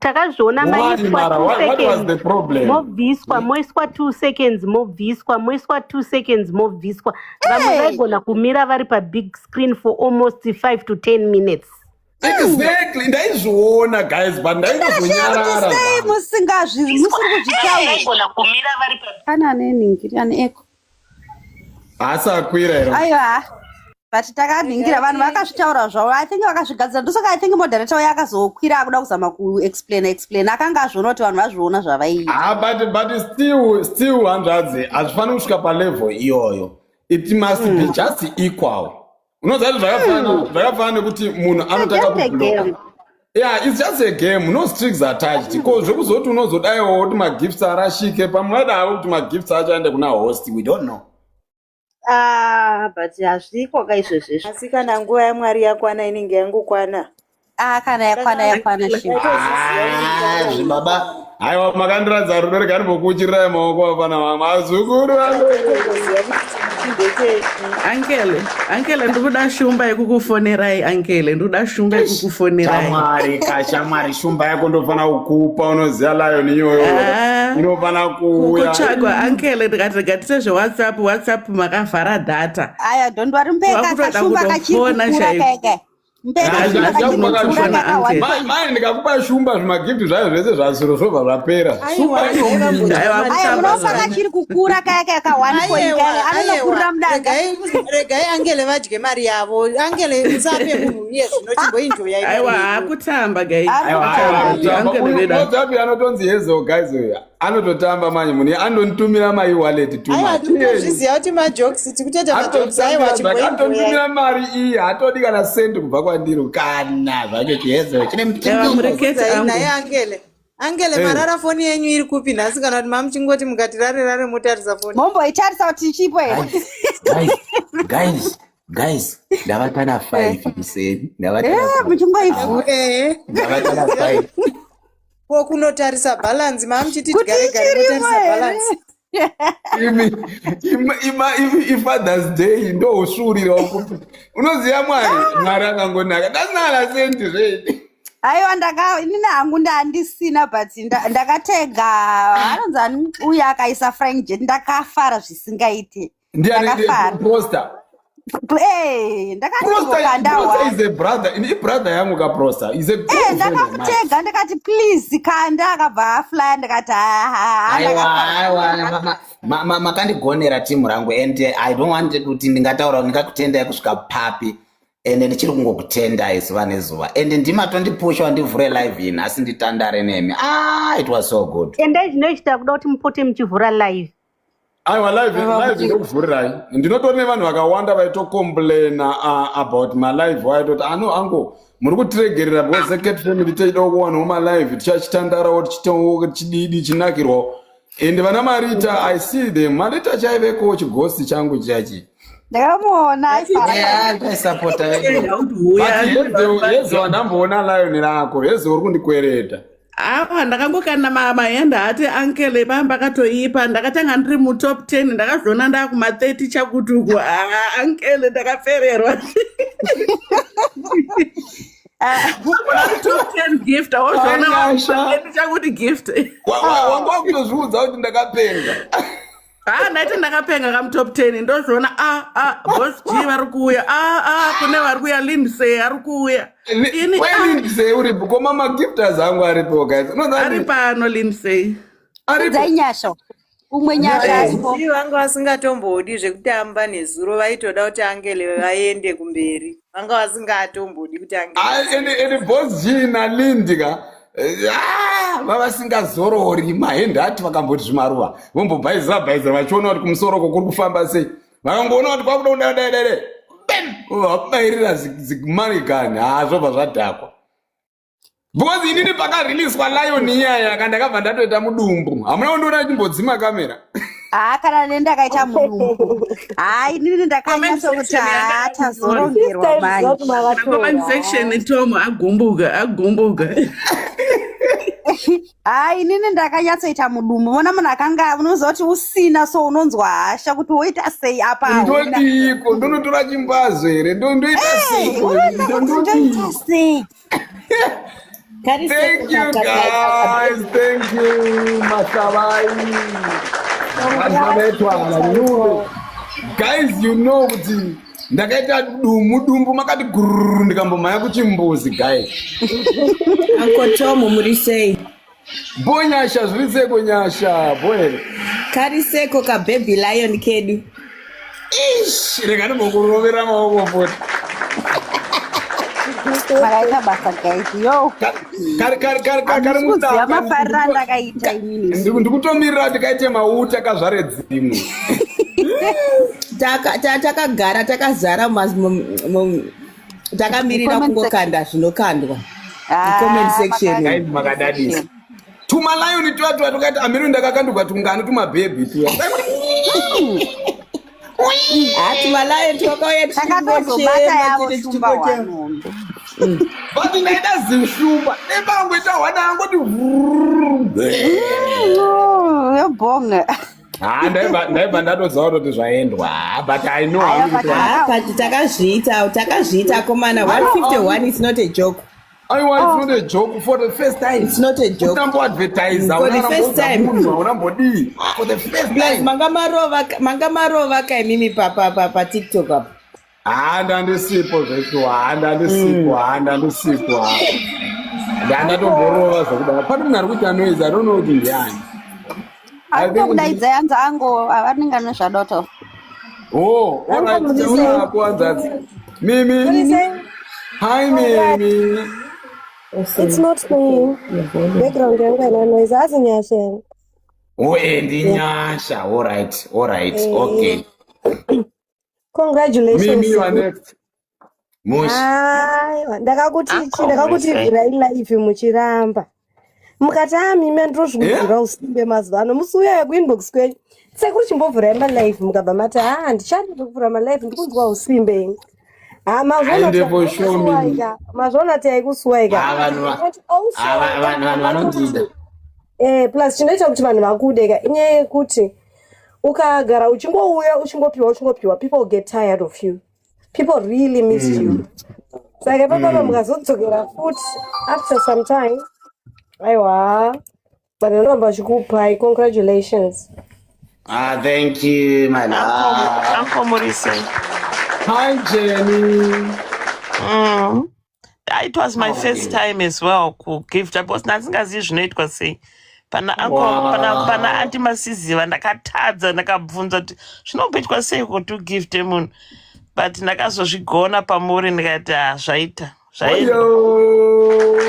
Takazviona Why, maiswa Mara? 2 What was seconds the problem? mobviswa moiswa 2 seconds mobviswa moiswa 2 seconds mobviswa vamwe Hey! vaigona kumira vari pabig screen for almost 5 to 10 minutes. Exactly, ndaizviona guys but ndaingozonyarara. Sei musingazvi musiri kuzvitaura kana ane ningiri ane eko Asi akwira here? Aiwa but takaningira vanhu vakazvitaura zvavo I think vakazvigadzira ndosaka I think moderator uyo akazokwira akuda kuzama kuexplain explain akanga azviona kuti vanhu vazviona zvavaiita. Ah, but still hanzvadzi hazvifaniri kusvika palevel iyoyo. It must be just equal. Unoziva kuti zvakafanana nekuti munhu anotanga Just a kubloka. game. Yeah, it's just a game, no strings attached. Ko zvekuzoti unozodaiwo kuti magifts arashike, pamwe vaida havo kuti magifts acho aende kuna host, we don't know. Ah, but hazviko ka izvozvo. Asi kana nguva yaMwari yakwana inenge yangokwana. Ah, kana yakwana yakwana shi. Ah, zvibaba. Aiwa makandiradza rudo rega ndimbokuuchirirai maoko apana mama azukuru vangu. Toziva kuti ndechei. Ankele, ankele, ndikuda shumba yekukufonerai ankele, ndikuda shumba yekukufonerai. Shamwari kashamwari shumba yako ndofana kukupa unoziva lion iyoyo. Ah. Inofana kuuya. Kutsvagwa ankele ndikati rega tiite zveWhatsApp, WhatsApp makavhara data. Aya, don't worry mupeka Wakutoda kashumba kachiri kutofona kukura chaiko. kaya kaya. Mupeka Ah, kashumba kachiri ndakupa kukura kashumba. kaka one point. Mai ndikakupa shumba zvimagifti zvayo zvese zvasiro zvobva zvapera. Shumba Aiwa, inomuinda. Aiwa, Aya, kutamba munopa zvangu. kachiri kukura kaya kaya ka one point kaya. Anonokurira mudanga. Regai angele vadye mari yavo. Angele musape munhu iye zvino chimboenjoyai mari Aiwa, yenyu. hakutamba guys. Ari Aiwa, kutamba. aiwa, kutamba. Uncle Uyu Veda. WhatsApp anotonzi Hazel guys uyu. Anototamba manje munhu anondonitumira mai wallet too Aiwa, much. tikutozviziva kuti majokes, tikutoita majokes. Aiwa, chimboenjoyai. Anotonitumira mari iyi hatodi kana sendi kubva kwandiri kana zvacho chiHazel chine Aiwa, murekete Bvunzai angu. naye angele. Angele marara foni yenyu iri kupi nhasi kana kuti mamuchingoti mukati rare rare motarisa foni. Momboitarisa kuti ichipo here. Guys, guys, guys, ndavatana 5 kuseni. Ndavatana Eh, muchingoivhura. Ehe. Ndavatana 5. Ko kunotarisa balance mamuchiti Kuti gare gare ichirimo motarisa here. balance. Imi ima imi iFather's Day ndousvuurira kuti unoziva Mwari, Mwari akangonaka. Ndasina sendi zvedi. Aiwa ndaka inini hangu ndandisina but ndakatega anonzi ani uyu akaisa Frank Jet ndakafara zvisingaite. Ndiani Ndakafara. Prosta. Eh, Prosta ndakatongokanda Prosta is a brother. Ini brother yangu ka Prosta. Is a good Eh, friend of mine. ndakamutega ndikati please kanda akabva aflya ndikati ha Aiwa, aiwa, makandigonera timu rangu and I don't want kuti ndingataura ndingakutendai kusvika papi ende ndichiri kungokutendai zuva nezuva ende ndimatondipusha ndivhure live ini asi nditandare nemi. Ah, it was so good. Endai zvinoichita kuda kuti mupote muchivhura live. Aiwa, live live ndokuvhurirai. Ndinotori nevanhu vakawanda vaitocomplaina about malive vaitoti ano ango muri kutiregerera because seCat Family tichida kuwanawo malive tichachitandarawo tichitawo tichididi chinakirwawo and vana Marita I see them. Marita chaiveko chigosti changu chiyachi. Ndakamuona aifara. Ndaisapota Kuti huya. Yezo wandamboona lion rako yezo uri kundikwereta. Apa ndakangokanda mahenda ati ankele pamba akatoipa ndakatanga ndiri mutop 10 ndakazoona ndakuma 30 chakutuku. Ah, ankele ndakapererwa. Top 10 gift awozviona ndichakuti gift. Wanga wakutozviudza kuti ndakapenga. Ha, ndaiti ndakapenga kamutop 10 ndozviona. A a Boss G vari kuuya. A a kune vari kuuya, Lindsay ari kuuya. Ini ah, Lindsay uripo koma magifters angu aripo, guys. Unoziva ari pano Lindsay. Aripo. Udzai Nyasha, umwe Nyasha aripo. Zii vanga vasingatombodi zvekutamba nezuro, vaitoda kuti Angele vaende kumberi. Vanga vasingatombodi kuti Angele. Ende Boss G naLindi ka, ah, vavasingazorori mahendati, vakamboti zvimaruva vombobhaizira bhaizira vachiona kuti kumusoro uko kuri kufamba sei. Vakangoona kuti kwakuda kudai dai dai dai, bam, vabairira zimanigani. Ha, zvobva zvadhakwa because inini pakariliswa lion iyaya ka, ndakabva ndatoita mudumbu. Hamuna kundiona chimbodzima kamera. Haa, kana nendakaita mudumbu. Haa, inini ndakanyatsokuti haa, tazorongerwa manje. Comment section, Tom agumbuka, agumbuka. Haa, inini ndakanyatsoita mudumbu. Vona munhu akanga unoziva kuti usina, so unonzwa hasha kuti woita sei apa hauna. Ndodiiko? Ndonotora chimbazo here? Ndoita sei? Unoona kuti ndoita sei. Thank you guys, thank you Masavai. Vanhu nyundo. Guys, you know kuti ndakaita dumu dumbu makati gururu, ndikambomhanya kuchimbuzi, guys. Uncle Tom, muri sei? Bo Nyasha, zviri seko Nyasha, bo here? Kari seko kababy lion kedu. Ish, rega ndimbokurovera maoko futi. Makaita basa, guys, yo. Kari kari kari kari kari. Handisi kuziva mafariro andakaita inini. Ndikutomirira kuti kaite mauta kazvare dzimwe. Takagara takazara takamirira Comment kungokanda zvinokandwa. Ah, Comment section. Guys, makadadisa. Tumalion tuya tuya tukaita amiri, ndakakandurwa tungano tumabhebhi tuya. Ha, tumalion twakauya. Takatozobata yavo shumba hwanombe. But ndaida zishumba nepangoita hwana angoti. Yobhonga. Ha, ndaibva ndatoziva kutoti zvaendwa. But I know Aya, hangu kuti but- Ha, but takazviita, takazviita komana. 151 is not a joke. Aiwa, it's not a joke for the first time. It's not a joke. Utamboadvertisa. For the first time. Unambodii for the first Plus time. manga marova, manga marova kaimimi pa pa pa pa TikTok apa. Ha, ndandisipo zveshuwa. Ha, ndandisipo. Ha, ndandisipo. Ha, ndandatomborova zvekudaro. Pane munhu ari kuita noise, I don't know kuti ndiani. Ari kutokudaidza, yanzi ango avanenge nezvadoto. Oh, all right. Taura kuanzadzi. Mimi. Hi, Mimi. It's not me. Background yangu haina noise. Hazi Nyasha. Oh, ndiNyasha. All right. All right. Okay. Congratulations. Mimi, you are next. Mushi. Aiwa, ndakakuti chi, ndakakuti Akomese. vhurai live muchiramba. Mukati, "Ah, Mimi, andinozvikubvira usimbe mazuva ano." Musi uya kuinbox kwenyu. Sekuru, chimbovhurai malive, mukabva mati, "Ah, ndichadi kuvhura malive, ndikunzwa usimbe." Ah, mazviona Aende kuti for sure, Mimi. aikusuwaika. Mazviona kuti aikusuwaika. Ah, vanhu And also, ah, vanhu vanondida. Plus chinoita kuti vanhu vakude ka inyaya yekuti ukagara uchingouya uchingopiwa uchingopiwa, people get tired of you. People really missed you. Saka ipapapa mukazodzokera futi after some time, aiwa, vanhu vanoramba vachikupai. Congratulations. Ah, thank you, my love. Uncle Maurice. Hi, Jenny. It was my first time as well kugifta because ndandingazivi zvinoitwa sei. Pana uncle, pana Auntie Masiziva ndakatadza, ndakabvunza kuti zvinomboitwa sei kuti ugifte munhu, but ndakazozvigona pamuri ndikati, "Ah, zvaita, zvaendwa." Oyo.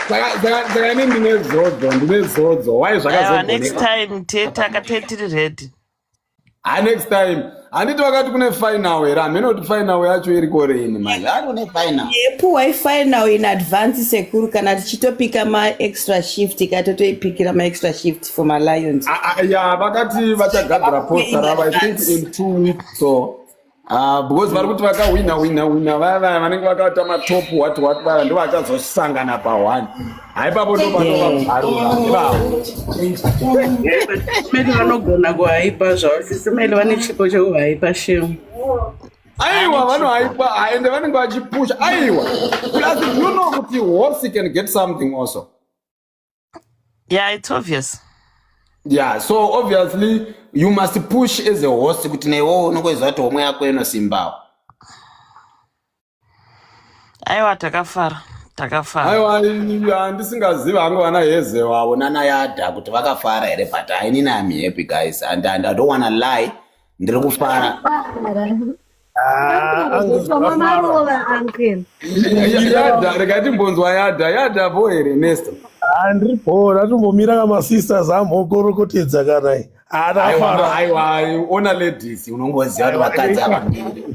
Saka ini ndine zodzo, ndine zodzo. Why Aiwa, next zvakazogoneka? time te tiri ready. Ha, next time. Handiti vakati kune final here? Hamene kuti final yacho iriko rini manje. Hari kune final. Yepuwa ifinal in advance, sekuru, kana tichitopika maextra shift, katotoipikira maextra shift for malions. Ah, ah, ya, vakati vachagadzira poster ravo, I think in 2 weeks, so because vari kuti vakahwina wina wina vaya vaya vanenge vakaita matop what what vaya ndo vachazosangana pa1. Haipapo ndo panovabvarura ivavo. Meli vanogona kuhaipa zvavo. Sisimeli vane chipo chekuhaipa, shemu. Aiwa, vanohaipwa ende vanenge vachipusha. Aiwa, plus you know kuti horse can get something also. Yeah, it's obvious. Yeah, so obviously you must push as a host kuti naiwowo unongoziva kuti homwe yako inosimbawo. Aiwa, takafara, takafara. Aiwa, handisingazivi hangu vana heze wavo nana yadha kuti vakafara here, but inini am happy, guys, and I don't wanna lie, ndiri kufara. Ah, Mamarova, uncle. Yadha, regai timbonzwa yadha. Yadha po here, Nesta? Handiri bho, ndatombomira kamasisters amhokorokotedza kanai. Aiwa, aiwa, ona ladies, unongoziva kuti vakadzi havamiri.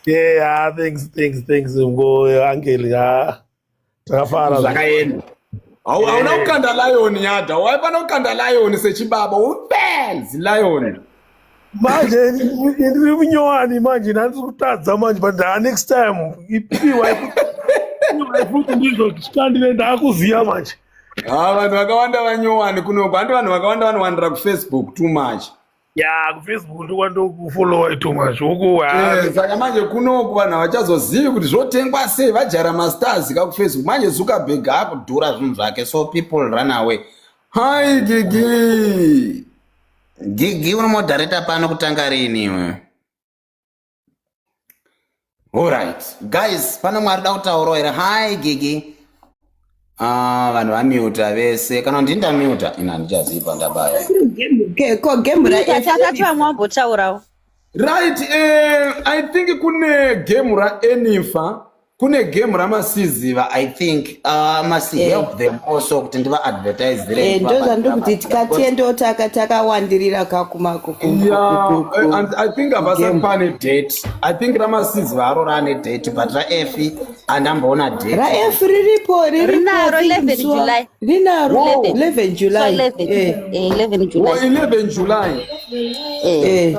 Yeah, thanks, thanks, thanks, ngo uncle. Ha, takafara. Zvakaenda. Hauna kukanda lion, yadha? Waifana kukanda lion sechibaba, upenzi lion. Manje ndiri munyowani manje, ndandiri kutadza manje, but ha, next time ipiwa futi, ndizvo chikandire, ndaakuziya manje. Ha, vanhu vakawanda vanyowani kunoko, handi? Vanhu vakawanda vanowandira kuFacebook too much. Ya, kuFacebook ndokwandokufollowa too much uku. Saka manje kunoku vanhu havachazozivi kuti zvotengwa sei, vajara mastars kakufacebook. Manje Zuckerberg akudhura zvinhu zvake, so people run away. Hi Gigi. Gigi, unomodhareta pano kutanga rini iwe? Alright guys, pano mwari da kutaurawo here? Hi Gigi. Ah, vanhu vamuta vese kana ndini ndamuta ina, handichaziva, ndabaya. Ko game ra Takati vamwe vambotaurawo. Right, I think kune game raEnifa, kune game raMasiziva. I think must help them also kuti ndivaadvertisire. Ndozvandiri kuti tikatiendewo takawandirira kakumako. Yeah, and I think havasati pane date. I think raMasiziva aro raane date, but raEfi handamboona date. RaF riripo. Rinaro 11 July. Rinaro 11 July. So 11, 11 July. Oh, 11 July. Eh.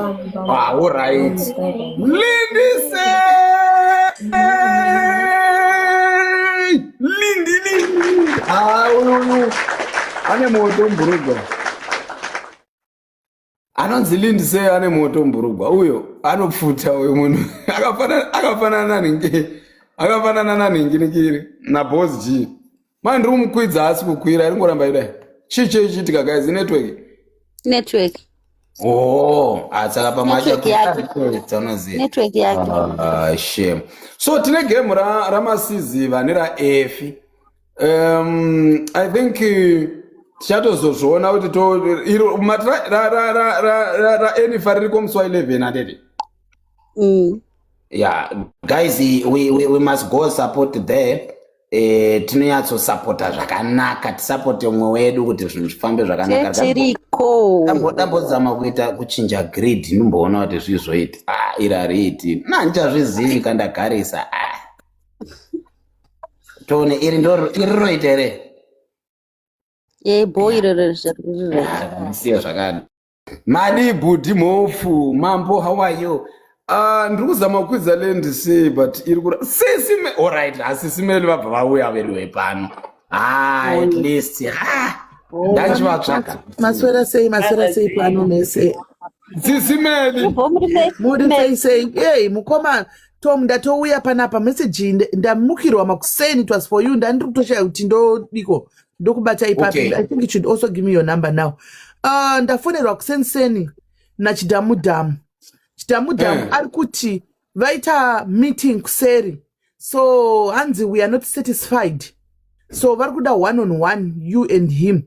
Ah, all right. Lindise! Lindi, Lindi. Ah, uyu. Ane moto mburugwa. Anonzi Lindise, ane moto mburugwa. Uyo anopfuta uyo munhu. Akafanana nanhingi. Akafanana nanhingi nikiri na Boss G. Manje ndiri kumukwidza asi kukwira iri ngoramba idai. Chii cheichiitika, guys? Network. Network. Oh, saka pamwe Network yake. unoziva. Network yake. Ah, shame. So tine game raMasiziva neraEfi. I think tichatozozviona kuti to iro raEnifa ririko musi wa11, handiti? Mm. Yeah guys, we must go support there. Tinonyatsosapota zvakanaka, tisapote umwe wedu kuti zvinhu zvifambe zvakanaka. Tetiriko. Dambozama kuita kuchinja grid, ndimboona kuti zvizoita. Ah, iri hariiti, nandichazvizivi kandagarisa. Ah. Tone iri ndo iri roita here? Bo iro riri right. Siya zvakadai. Madi bhudhi mhofu mambo, how are you? Ndiri kuzama kukwidza land sei, but iri kura sisime. Alright, asisimeli vabva vauya veduwe pano. Ah, at least, ah, ndanchivatsvaga. Maswera sei, maswera sei pano mese? Sisimeli. Muri sei sei? Ei mukoma Tom, ndatouya panapa, meseji ndamukirwa makuseni, it was for you. Ndandiri kutoshaya kuti ndodiko, ndokubata ipapi. Okay. I think you should also give me your number now. Ndafonerwa kuseniseni nachidhamudhamu. Chidhamudhamu ari kuti vaita meeting kuseri, so hanzi we are not satisfied, so vari kuda one on one, you and him.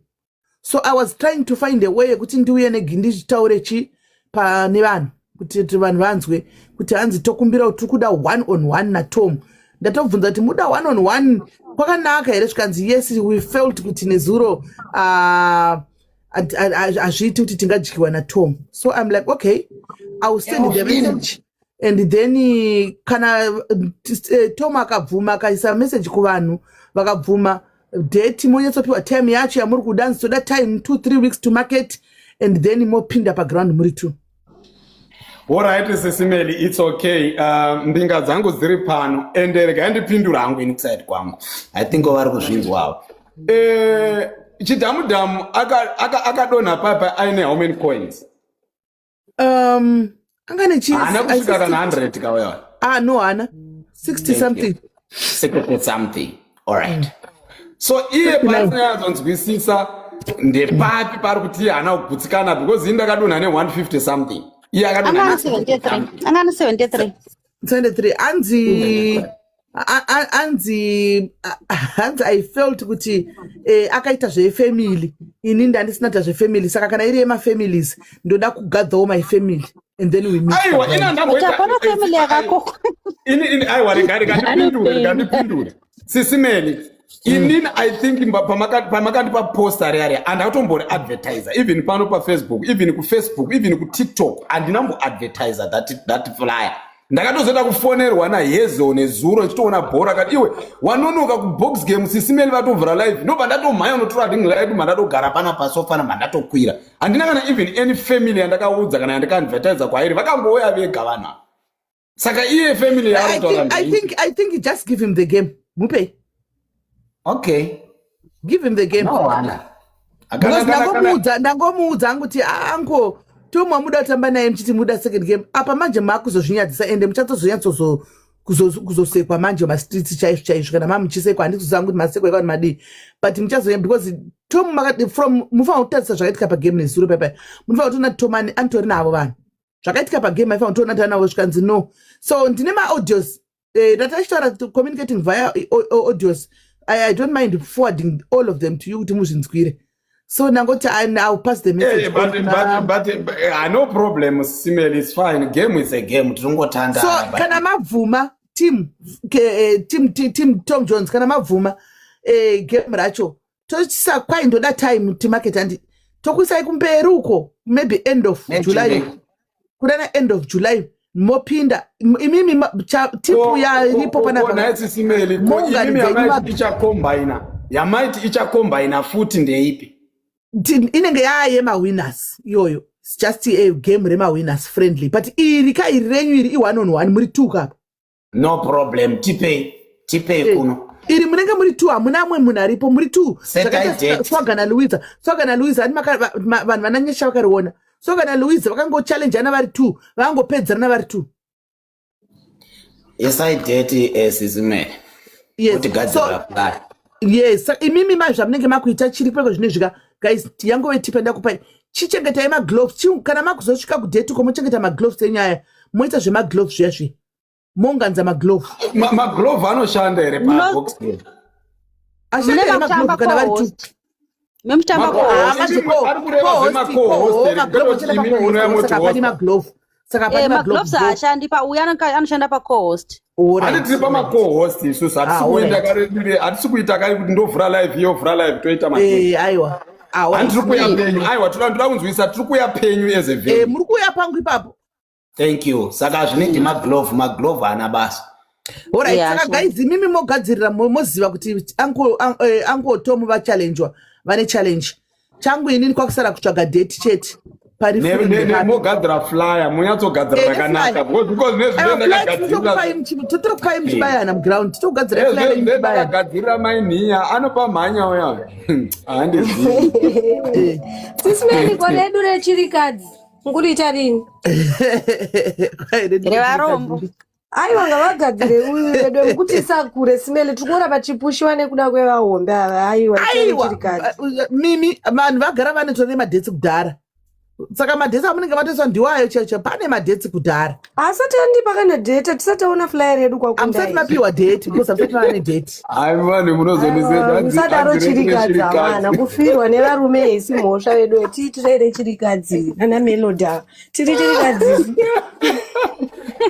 So I was trying to find a way yekuti ndiuye nditaure chi pane vanhu kuti vanhu vanzwe kuti hanzi tokumbira kuti tiri kuda one on one naTom. Ndatobvunza kuti muda one on one kwakanaka here, zvikanzi yes, we felt kuti nezuro hazviiti kuti tingadyiwa naTom. So I'm like, okay, I will send the message and then kana Tom akabvuma, akaisa message kuvanhu vakabvuma date, monyatsopiwa time yacho yamuri kuda. Nzi toda time 2-3 weeks to market and then mopinda paground muri two. Alright Sisimeli, it's okay. Mbinga dzangu dziri pano, ende regai ndipindura hangu ini kuside kwangu. I think vari kuzvinzwawo. Chidhamudhamu akadonha papa aine how many coins? Anga nechi Haana kusvika kana 100 kauya. Ah, no, haana 60 something. 60 something, alright. So iye paasinganyatsokunzwisisa ndepapi pari kuti iye haana kugutsikana, because ini ndakadonha ne150 something, iye akadonha Angana ne 73, angana 73. 73. Anzi I felt kuti akaita zvefamily, ini ndandisina kuita zvefamily, saka kana iri yemafamilies ndoda kugatherwo my family and then we meet. Aiwa, ini Kuti handamboita. hapana family yakako. Ini aiwa, rega ndipindure, rega ndipindure, Sisi Melly. Inini I think pamakandipa poster riya riya, handatombori advertiser even pano paFacebook, even kuFacebook, even kuTikTok handinamboadvertiser that flyer. Ndakatozoita kufonerwa naHezo nezuro ichitoona bhora, kati, "Iwe wanonoka kubox game, Sisi Melly vatovhura live." Ndobva ndatomhanya unotora ring light, mandatogara pana pasofa, namandatokwira. Handina kana even any family yandakaudza kana yandikaadvertisa kwairi, vakangouya vega vanhu ava. Saka iye family I yaarikutaura think, I think, I think just give him the game, mupei. Okay. Give him the game. No wonder. Because ndangomuudza anguti, "Ango Tom, wamuda kutamba naye muchiti muda second game apa, manje maakuzozvinyadzisa, ende muchatozonyatsozo kuzosekwa manje mastreets chaizvo chaizvo. Kana mamuchisekwa, handikuziva kuti masekwa ekavanhu madii, but muchazoya because Tom from mufanira kutarisa zvakaitika pagame nezuro paipai, munofanira kutoona Tom anitori navo vanhu. Zvakaitika pagame maifanira kutoona tanavo." Zvikanzi no. So ndine maaudios, tatachitaura, communicating via audios. I don't mind forwarding all of them to you kuti muzvinzwire. So ndangoti I'll pass the message Yeah, but, on but no problem, Sisi Melly, it's fine. Game is a game. Tinongotanda. So kana mabvuma team, team Tom Jones, kana mabvuma game racho, tochisa kwai ndoda time timarket, andi tokuisai kumberi uko, maybe end of July, kunana end of July mopinda imimi tipu yaripo. Panapa Sisi Melly, ko imimi yamaiti ichakombaina, yamaiti ichakombaina futi ndeipi? Inenge yaayemawinners iyoyo. It's just a game remawinners friendly, but iri ka, iri renyu iri i-one on one, muri two kapa. No problem, tipei, tipei kuno. Iri munenge muri two, hamuna amwe munhu aripo, muri two. Set a date. Swaga naLouisa, Swaga naLouisa, ani vanhu vananyesha vakariona. Swaga naLouisa vakangochallengeana vari two, vakangopedzerana vari two. Isai date, Sisi Melly. Yes. Kuti gadzira plan. Yes, imimi mai zvamunenge makuita chiri kweko zvinezvika, guys, yangove tipa ndakupai, chichengetai magloves. Kana makuzosvika kudate uko, mochengeta magloves enyaya, moita zvemagloves zviya zviya, monganza maglove. Maglove anoshanda here pabox game? Ashanda here maglove kana vari two? Memutamba. Ari kureva zvema-co-host here, maglove kwete kuti imimi munouya moti saka pani host. maglove, saka pani Magloves haashandi pa uyo anoshanda paco-host. Handi tiri pama-co-host isusu, hatisi kuenda hatisi kuita kari kuti ndovhura live, iyo vhura live, toita Aiwa. Handi tiri kuya penyu. Aiwa, toda kunzwisa, tiri kuya penyu as a venue. Muri kuuya pangu ipapo. Thank you. Saka hazvinidi maglove, maglove haana basa. Alright. Yeah, Saka sure. guys, imimi mogadzirira, moziva kuti Uncle Tom vachallengewa, vane challenge. Changu inini kwakusara kutsvaga date chete pari free ndepapi. Mogadzira flyer, munyatsogadzira rakanaka, because nezvindakagadzirira Totokupai muchibayana muground, totokugadzira flyer renyu muchibayana. Ndakagadzirira mainhinya anopa mhanya uya, handizivi. Sisi Melly, gore redu rechirikadzi nguriita rini? Revarombo. Aiwa, ngavagadzire uyu vedu mukuti sakure. Sisi Melly, tiri kuona vachipushiwa nekuda kwevahombe ava. Aiwa, Aiwa, chirikadzi. Mimi, vanhu vagara vanotora nemadhets kudhara, saka madhets amunenge matoiswa ndiwayo chaicho, pane madhets kudhara. Asati andipa kana date, tisati taona flyer yedu. Hamusati Kwakundai. mapiwa date because hamusati mava nedate. Hai vanhu, munozondiseda. Musadaro, chirikadzi amana kufirwa nevarume isi mhosva vedu. Tiitirei rechirikadzi nana Melody ava, tiri chirikadzi.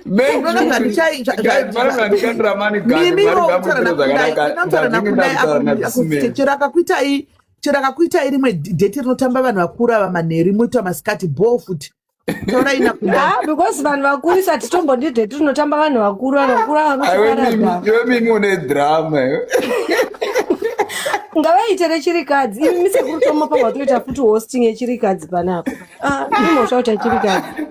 Unoona mimiwo utaura nakudai, chero akakuitai rimwe date rinotamba vanhu vakuru ava manheru, moita masikati bho futi, taurai nakundai. Ah, because vanhu vakuru isa titombodi date rinotamba vanhu vakuru, vanhu vakuru ava vanotoparadza. Iwe mimi une drama. Ngavaite rechirikadzi. Imi misekuru tomopa watoita futi hosting yechirikadzi panapa. Ah, imhosva kuti chirikadzi.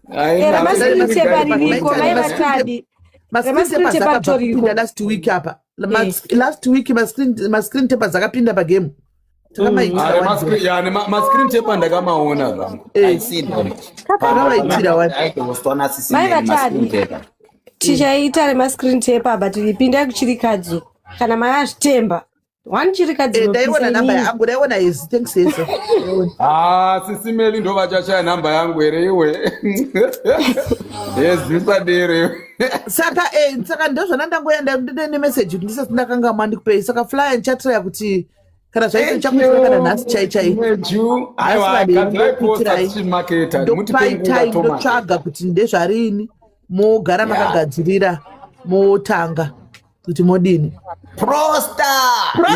Ramascreen tape ririko, mai vatadi. Mascreen Ramascreen tapers tape akabva atoriko. kupinda last week apa. Last week mascreen tapers akapinda pagame, takamaitira one. Mascreen tape ndakamaona zvangu. Takavaitira one. Mai vatadi. Tichaita remascreen tape, but pindai kuchirikadzi kana makazvitemba. One chirikadzi. Eh, ndaiona namba yangu, ndaiona hezi. Thanks, hezo. Ah, Sisi Meli ndo vachashaya namba yangu here iwe? Hezi, usadere iwe. Saka saka ndozvana ndangoenda nemeseji kuti ndisati ndakangamwa ndikupei. Saka flyer ndichatraya kuti kana zvaita ndichakuitira kana nhasi chai chai. Aiwa, gadzirai poster tichimaketa, mutipe nguva. Ndopaitai Thomas. ndotsvaga kuti ndezvarini, mogara makagadzirira, motanga kuti modini. Prosta.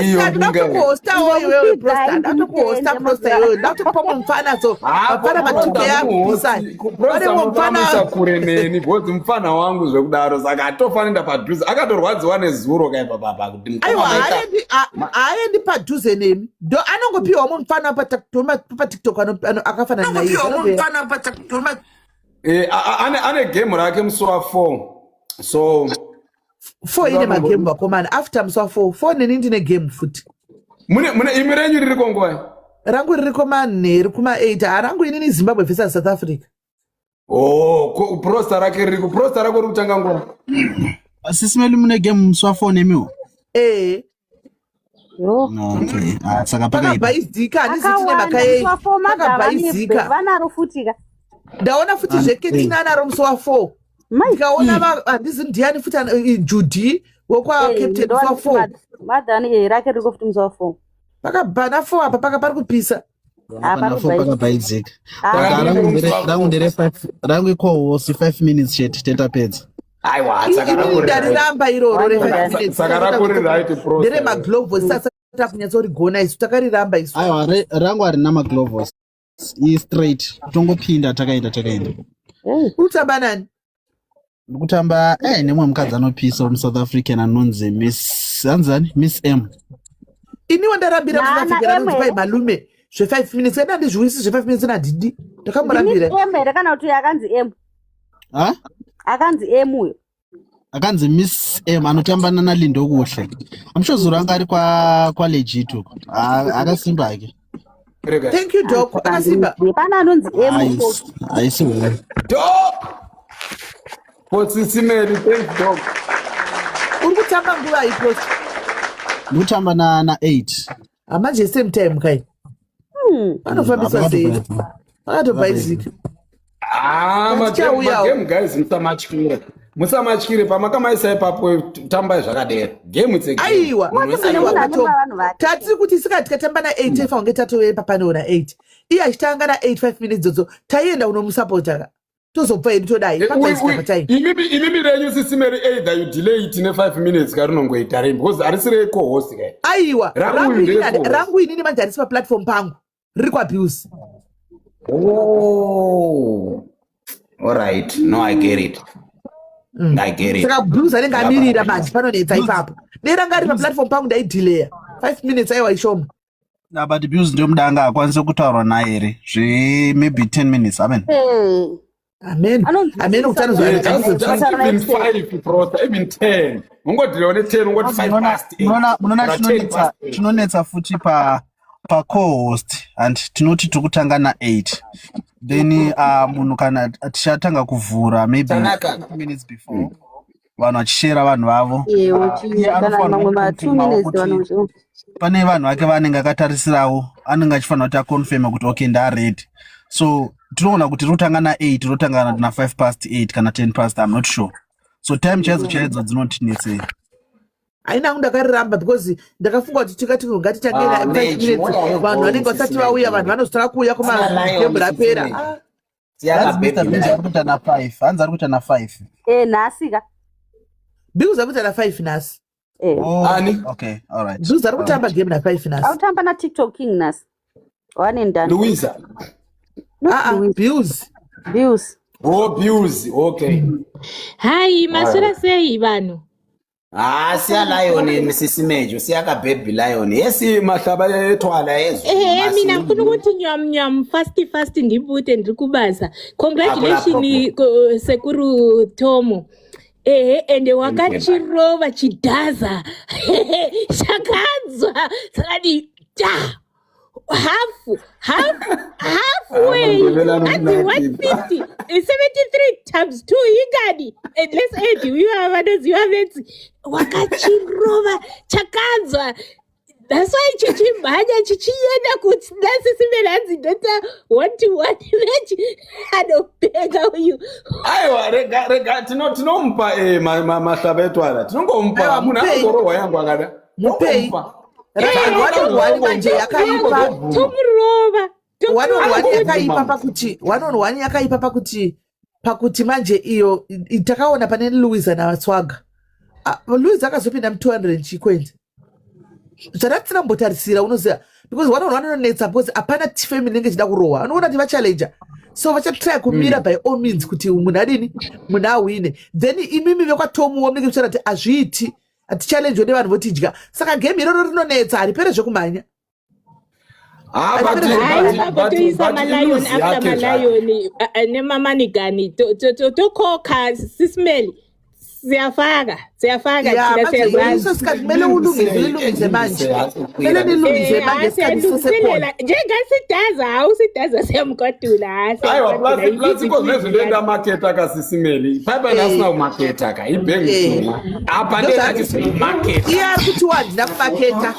Iyo Prosta, ndoda ndinga- kutokuhostawo iwewe, Prosta, ndoda kutokuhosta, Prosta, iwewe ndoda kutokupa mufana, so vafana matuke akupisa Prosta pane mufana. munomuisa kure neni because mufana wangu zvekudaro, saka hatofanira padhuze. Akatorwadziwa nezuro kaipa papa kuti mukoma Aiwa, maita. haaendi padhuze nemi, ndo anongopiwa mufana paTikTok akafanana naiye. Eh, ane game rake musi wa4, so 4 ine magame, vakomana. After musi wa4, 4 neni ndine game futi. Mune imi renyu ririko nguvai? Rangu ririko manheru kuma8. Harangu inini Zimbabwe versus South Africa. Oh, Prosta rake ririko. Prosta rako riri kutanga nguva? Sisi Meli, mune game musi wa4 nemiwo? Ee. Okay. Ah, saka pakaipa. Pakabhaizika, handisi tine mhaka yei, pakabhaizika. Vanaro futika. Ndaona futi Ah, zveketina anaro musi wa4. Ndikaona handizi ndiani futi Judy wokwaCaptain, musi wa4. Madhani rake riko futi musi wa4. Pakabhana 4 apa paka pari kupisa. Pana 4 pakabhaizika. Ah. Saka rangu ndere 5, rangu ikohosi 5 minutes chete, tetapedza. Aiwa, saka Inini rako riri ndariramba iroro Right. re5 minutes. Saka rako riri right, Prosta. Nderemaglovos, sasa takunyatsorigona isu, takariramba isu. Aiwa, rangu harina maglovos, i straight, tongopinda, takaenda takaenda. Uri kutamba nani? Ndikutamba nemumwe mukadzi anopisa wemuSouth African anonzi Miss, anzani, Miss M. Iniwo ndarambira Nana muSouth African anonzi M. pai malume zve5 minutes ena handizviwisi zve5 minutes ena handidi, ndakamurambira. M here kana kuti akanzi M? Ha. Akanzi M uyo? Akanzi Miss M, anotamba nanaLindo kuhle. Amsho zuro anga ari kwaLegit uko. Akasimba hake. Rega. Thank you, Doc, akasimba. Pana anonzi M. Haisi huru. Doc for Sisi Meli, thanks, Doc. Uri kutamba nguva ipost? Ndikutamba na 8. Hamanje same time kai, panofambiswa sei? Pakatobhaizika. Ah, Tichauyawo. magame guys, musamatyire, musamatyire pamakamaisa ipapo, tambai zvakadero. Game, it's a game. Aiwa. Munhu wese Aiwa, Munhu Kato. anenge vanhu vake. Tatiri kuti sika tikatamba na8 tofanira kunge tatove papanewo na8, iye achitanga na8, 5 minutes dzodzo taienda kunomusapota ka, tozobva hedu todai. Pabhaizika patime. Imimi renyu, Sisi Meli, either you delay it ne5 minutes karinongoita rei, because harisi reco-host kai. Aiwa. Rangu Rangu uyu inini ndereco-host. Rangu inini manje harisi paplatform pangu, riri kwaBills. Oh, alright, no, I get it, I get it. Saka Bills anenge amirira manje, panonetsa ipapo. Dei ranga riri paplatform pangu ndaidhileya 5 minutes, aiwa, ishoma. Nah, but Bills ndiyo mudanga akwanise kutaurwa naye here zve maybe 10 minutes, amen. Amen, amen, kuti Yeah, just even 5, Prosta, even 10, ungodhilewa ne10, ungoti 5 past 8 Munoona kana 10 chinonetsa past 8. Chinonetsa futi pa co-host and tinoti tiri kutanga na8, then munhu kana tichatanga kuvhura maybe Tanaka. 20 minutes before, vanhu vachishera vanhu vavo. Iye Kana anofanirwa mamwe ma 2 kuconfirmawo minutes kuti vanhu. pane vanhu vake vaanenge akatarisirawo, anenge achifanira kuti aconfirme kuti okay, ndaready. So tinoona kuti rinotanga na8, rinotanga na5 past 8 kana 10 past, I'm not sure. So time chaidzo chaidzo dzinotinetsei. Haina hangu, ndakariramba because ndakafunga kuti tikati ngatitange Ah, 5 Meji, minutes, what are you vanhu going, vanenge vasati Sisi vauya, Meji? vanhu vanozotanga kuuya Ana Lion, kumagame rapera. Sisi Meji. Ah, Siyaka Hanzi Mr baby Bills lion. ari kuita na5, hanzi ari kuita na5. Nhasi ka. Bills ari kuita na5 nhasi. Oh, Ani? okay, all right. Bills ari kutamba game na5 nhasi. Autamba naTikTok King nhasi, one and done. Louisa. Not Aa, Louis. Bills. Bills. Oh, Bills, okay. Hai, maswera sei vanhu? Ah, siya lion, Sisi Mejo, siya ka baby lion. Yesi mahlaba ethwala yezo. Ehe, mina ngifuna ukuthi nyam nyam, fast fast, ndibute, ndiri kubasa. Congratulation, Hakuna sekuru Tomo. Ehe, ende wakachirova chidhaza, chakanzwa sakati ta. Half half halfway. Ndebele Hanzi anonakidza. 150 73 times 2 ingani? And let's add iva vanoziva vetsi. Wakachirova chakanzwa. That's why chichimhanya chichienda kuti nasisimele hanzi ndota one to one match anopenga uyu. Aiwa, rega rega, tinomupa mahlaba etwala tinongomupa. Aiwa, Munhu mupei. anongorohwa yangu akada. Mupei. Tinongomupa. One on one manje yakaipa. Tomurova. One on one yakaipa Anongobvuma. pakuti one on one yakaipa pakuti manje iyo takaona pane Louisa naVatswaga. Ah, Louisa akazopinda mu200 chikwenzi zvatatisina kumbotarisira, unoziva, because one on one inonetsa because hapana family inenge ichida kurohwa. Unoona kuti vachallenger, so vachatry kumira by all means kuti munhu adini, munhu ahwine. Then imimi vekwatomuwo munenge muchiona kuti hazviiti, hatichallengewe nevanhu votidya. Saka game iroro rinonetsa, haripere zvekumhanya. Ah, but Hayi, but but toisa but malion iluzi after yakhe zvake. malion nemamanigani tokhokha sisimeli, siyafaka siyafaka Ya, thina manje siyazazi. leso sikhathi kumele ulungise, ulilungise manje, kumele nilungise manje isikhathi sisesekhona. Siyalungiselela njengasidaza, hawu, sidaza siyamkwadula, ha, Aiwa, siyamkwadula. plus iko zvinezvi ndoenda maketa kasisimeli paipa ndasina kumaketa ka ibhengi tuma apa ndendachisi Iye ari kuti wandina kumaketa.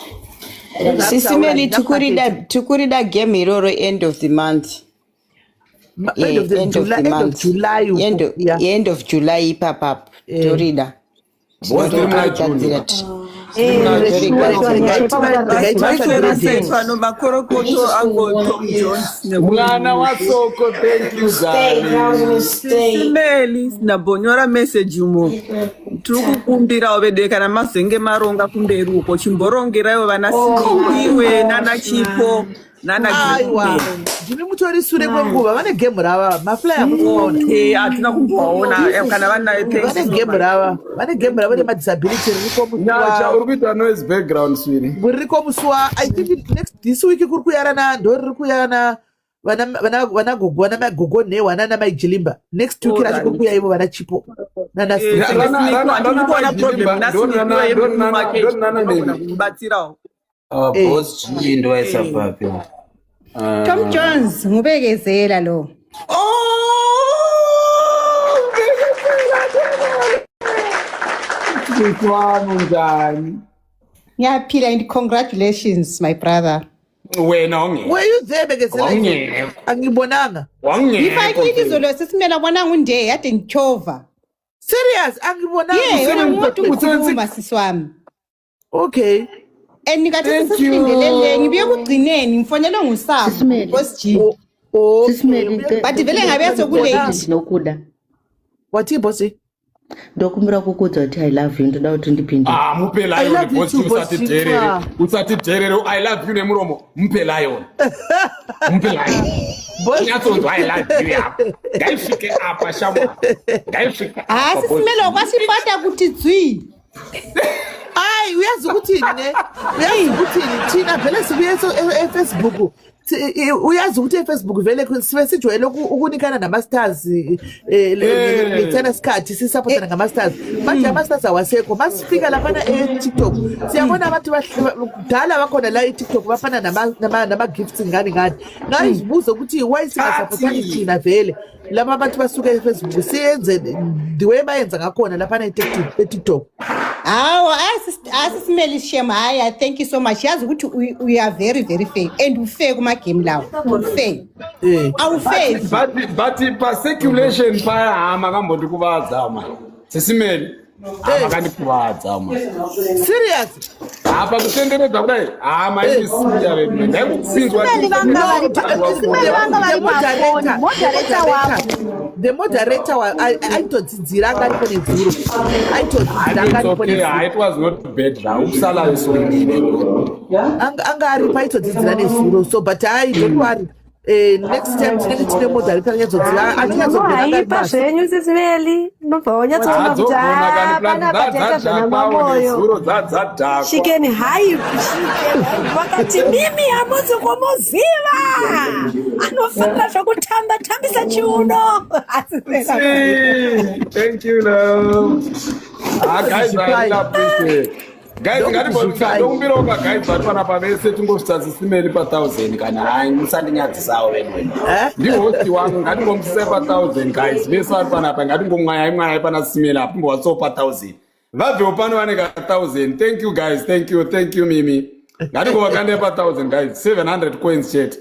Sisimeli, tikurida game iroro end of the month. End of the End of July, the end of month. July uko. End of, Yeah. end of July ipapapo torida. Boss, tiri muna June. Vaiswera sei pano makorokoto ango Tom Jones? Mwana wasoko, thank you darling. Sisimeli, ndambonyora meseji umo, tiri kukumbirawo vedu kana mazenge maronga kumberi uko, chimborongeraiwo vana Sikiwe nana Chipo nana Aiwa, ndimi mutori sure kwenguva, vane game rava maflyer mukuona. Okay, hatina kumbovaona kana vanayo. Thanks Vane so game much. rava, vane game ravo remadisability ririko musi Nyasha, wa uri kuita noise background swiri. Ririko musi wa, I think, next this week kuri kuyarana, ndo riri kuyarana vana gogo, vana magogo nhewa nana maijilimba. Next week racho kuri kuya ivo vana Chipo nana Handiri kuona problem naSinikiwe yemurume wake, inogona kumubatsirawo. Boss G, ndowaisa papi? Tom Jones ngubekezela lo. Oh, sisi wami, njani? Ngiyaphila and congratulations, my brother. Wena ungekho. Were you there, Bekezela? Wawungekho. Angibonanga. Ngifakile izolo sesimela bona ngunde yade ngitshova. Serious, angibonanga. Yeah, wena ngumuntu ngikhuluma, sisi wami. Okay. And ngathi Thank you. sesilindelele ngibuye kugcineni ngifonelwe nguSamu Boss G. Okay. But vele ngabe sekulate. Ndinokuda. Wathi boss? Ndokumbira kukuudza kuti I love you, ndoda kuti ndipinde. Ah, mupe I lion. love you Boss too, G, Boss G. usatidherere, usatidherere. I love you nemuromo, mupe lion, mupe lion. Boss Nyatsonzwa I love you yako ngaisvike apa, shamwa, ngaisvike Ha, apa, Boss sisimele G. kwasipata kuti dzwi. Hayi, uyazi ukuthini ne, uyazi ukuthini, thina vele sibuye eFacebook. Uyazi ukuthi eFacebook vele sibe sijwayele ukunikana nama-stars, lethena sikhathi sisapotana ngama-stars. Manje ama-stars awasekho. Masifika laphana e-TikTok siyabona abantu kudala bakhona la e-TikTok bafana nama-gifts ngani ngani. Ngayizibuza ukuthi why singasapotani thina vele laba abantu basuke e-Facebook, siyenze the way bayenza ngakhona laphana e-TikTok. Hawa, asisimele shem. Hayi, thank you so much. Yazi ukuthi we are very very fair and ufair kumagame lawo, ufair, awufair. But pacirculation paya hama kambondikuvadza ma sisimeli, hama kandikuvadza ma. Serious? Apa kutenderedza kudai, hama indisiya vedu, ndaikupinzwa. Sisimeli vanga vari Sisimeli vanga vari pafoni, moderator wavo. The moderator aitodzidzira, anga aripo nezuro, aitodzidzira, anga aripo nezuro. It was not bad zvausalayo so. Anga aripo, aitodzidzira nezuro, so but hai, don't worry, next time tinenge tine moderator anyatsodzira, anonyatsogona, anga ari Haipa basa. zvenyu sisimeli, nobva wanyatsoona kuti Adzogona kani. "Ah, panapa taita zvana Dzadzadhakwawo Mamoyo." nezuro, dzadzadhakwa. She can hype, she can hype. Vakati mimi hamuzi kumuziva, anofanira zvokutamba tambisa chiuno. See, thank you, love. Ah, guys, I really appreciate. Guys, ngatimbokumbirawo kaguys vari panapa vese tingosvitsa sisimeli pa1000 kana hai musandinyadzisawo vedu. Ndihosti wangu, ngatingomusisai pa1000 guys. Vese vari panapa ngatingomwayai mwayai pana sisimeli apo timbowatsawo pa1000. Vabvewo pano vane ka1000. Thank you guys, thank you, thank you Mimi. Ngatingovakandai pa1000 guys, 700 coins chete.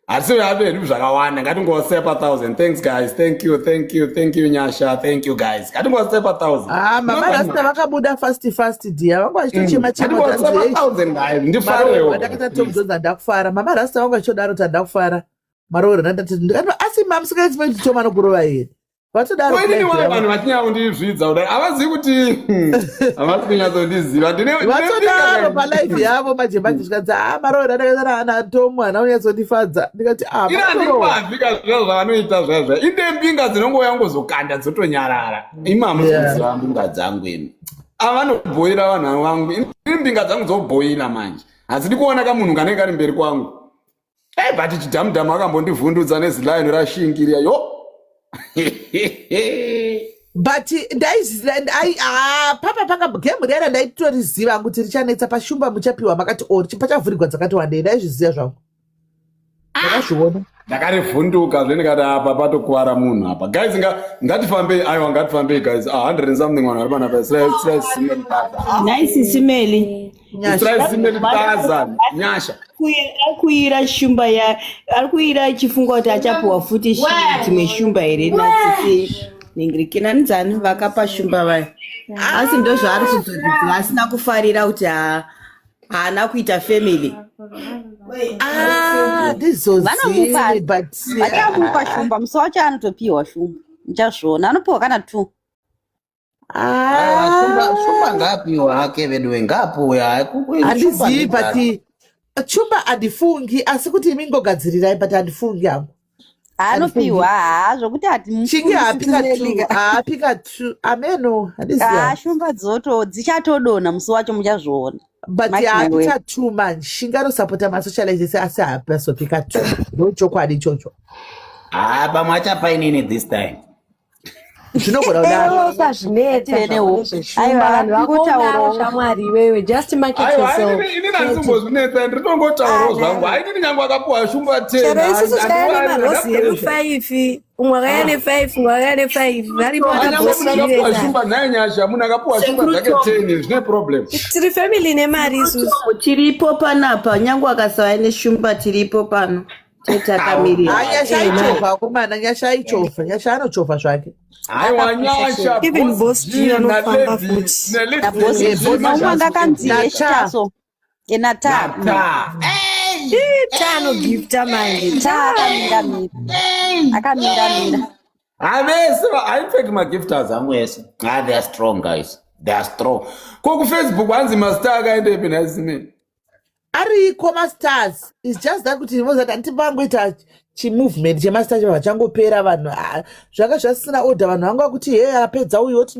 Hatisiwe hapedu zvakawanda, ngatingowasai pa1000. Thanks guys, thank you, thank you, thank you Nyasha, thank you guys. Ngatingowasai pa1000. Ah, mama Rasta vakabuda fast fast dear, vanga vachitochema chema. Ngatingowasai pa1000 guys, ndifarewo. Ndakaita Tom Jones, handakufara. Mama Rasta vanga vachitodaro kuti handakufara marooro. Ndandati ndikati, asi mamusingaexpect Tom anokurova here? Vatodaro. Koinini wai vanhu vachinyanya kudai havazivi kuti havasi kunyatsondiziva. Vatodaro palive yavo manje manje, zvikanzi, a marooro andakaita naTom hana kunyatsondifadza. Ndikati, a Ina handikubavhika zviro zvavanoita zvezve, inde mbinga dzinongouya ngozokanda dzotonyarara. Imi hamusi kuziva mbinga dzangu imi, avanobhoira vanhu vangu. Ini mbinga dzangu dzobhoila manje, hadzidi kuona kamunhu kanenge kari mberi kwangu. Ei, but chidhamudhamu akambondivhundudza nezilaini rashingiria yo. But ndaiziva papa paka game riyana, ndaitoriziva kuti richanetsa pashumba. Muchapiwa makati or pachavhurigwa dzakati wandei, ndaizviziva zvangu, ndakazviona. Ndakarivhunduka zve, ndikati apa patokuvara munhu apa. Guys, ngatifambei, aiwa, ngatifambei guys. A 100 and something vanhu vari panapa. Isirai. Nice Simeli. Isirai simeli thousand, Nyasha. Ari kuira shumba ya ari kuira achifunga kuti achapiwa futi dzimwe shumba here natsitsi ningirikinanidzani vakapa shumba vaya, asi ndo zvaari kudzoridzira asina kufarira kuti haana kuita family. Ah, Vanomupa. ndizozivi, but Vachamupa shumba musi wacho, anotopiwa shumba, muchazviona, anopiwa kana two. Aiwa, shumba ngaapiwe hake veduwe, ngaapuwe. Handizivi, but shumba handifungi, asi kuti imi ngogadzirirai, but handifungi hangu. Anopiwa haa, zvokuti hati Chingi haapika two, haapika two, ameno, handizivi haa hangu. Shumba dzoto dzichatodonha musi wacho, muchazviona. But Mark my haapika two man. Shinga anosapota masocialites, asi haapasopika two, ndo chokwadi ichocho. Haa, pamwe achapa inini this time. Zvinogona kudaro. Ewe usazvinetsa. Tive nehope. Zveshumba Aiwa, vanhu vakungotaurawo. vakuonawo shamwari iwewe, just market Aiwa, yourself. inini handisimbozvinetsa, ndiritongotaurawo zvangu. Hainini nyange akapiwa shumba 10. Chero isusu takaya nemarozi edu 5, umwe akaya ne5, umwe akaya ne5, varipo. Anyangwe munhu akapiwa shumba nhaye Nyasha, munhu akapiwa shumba dzake 10, zvine problem? Tiri family nemari isusu. Tiripo panapa, nyange akasava neshumba, tiripo pano tetakamiriwa. Ah, Nyasha aichovha akomana, Nyasha aichovha, Nyasha anochovha zvake. Aiwa, Nyasha. Even Boss G anofamba futi. Naboss G, maumwe anga akanzi yechitaso enata. Ta anogifta manje. Ta akamiramira, akamiramira. Havese, infact magifters angu ese, ah, they are strong guys, they are strong. Ko kuFacebook hanzi mastar akaendepi nhaisimeni? Ariko mastars, is just that kuti mozati handipangoita chimovement chemastar chabva changopera. Vanhu, ah, zvanga zvasina order, vanhu vanga vakuti he, apedza uyu oti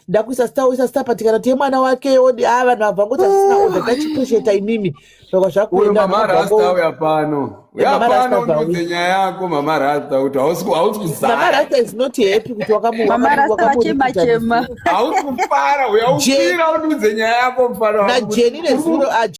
ndakuisa star, oisa star pati kana kuti yemwana wake odi. A, vanhu vabva ngoti asina order, tachipreciata imimi zvaka Uyo zvakuenda. Mama Rasta uya pano, uya Mama pano. Rasta bva Undiudze nyaya yako Mama Rasta, kuti hausi Mama kuzara. Rasta is not happy kuti Mama Rasta vachema chema. Hausi kufara, uya ukwira undiudze nyaya yako mufana wangu. Najeni nezuro.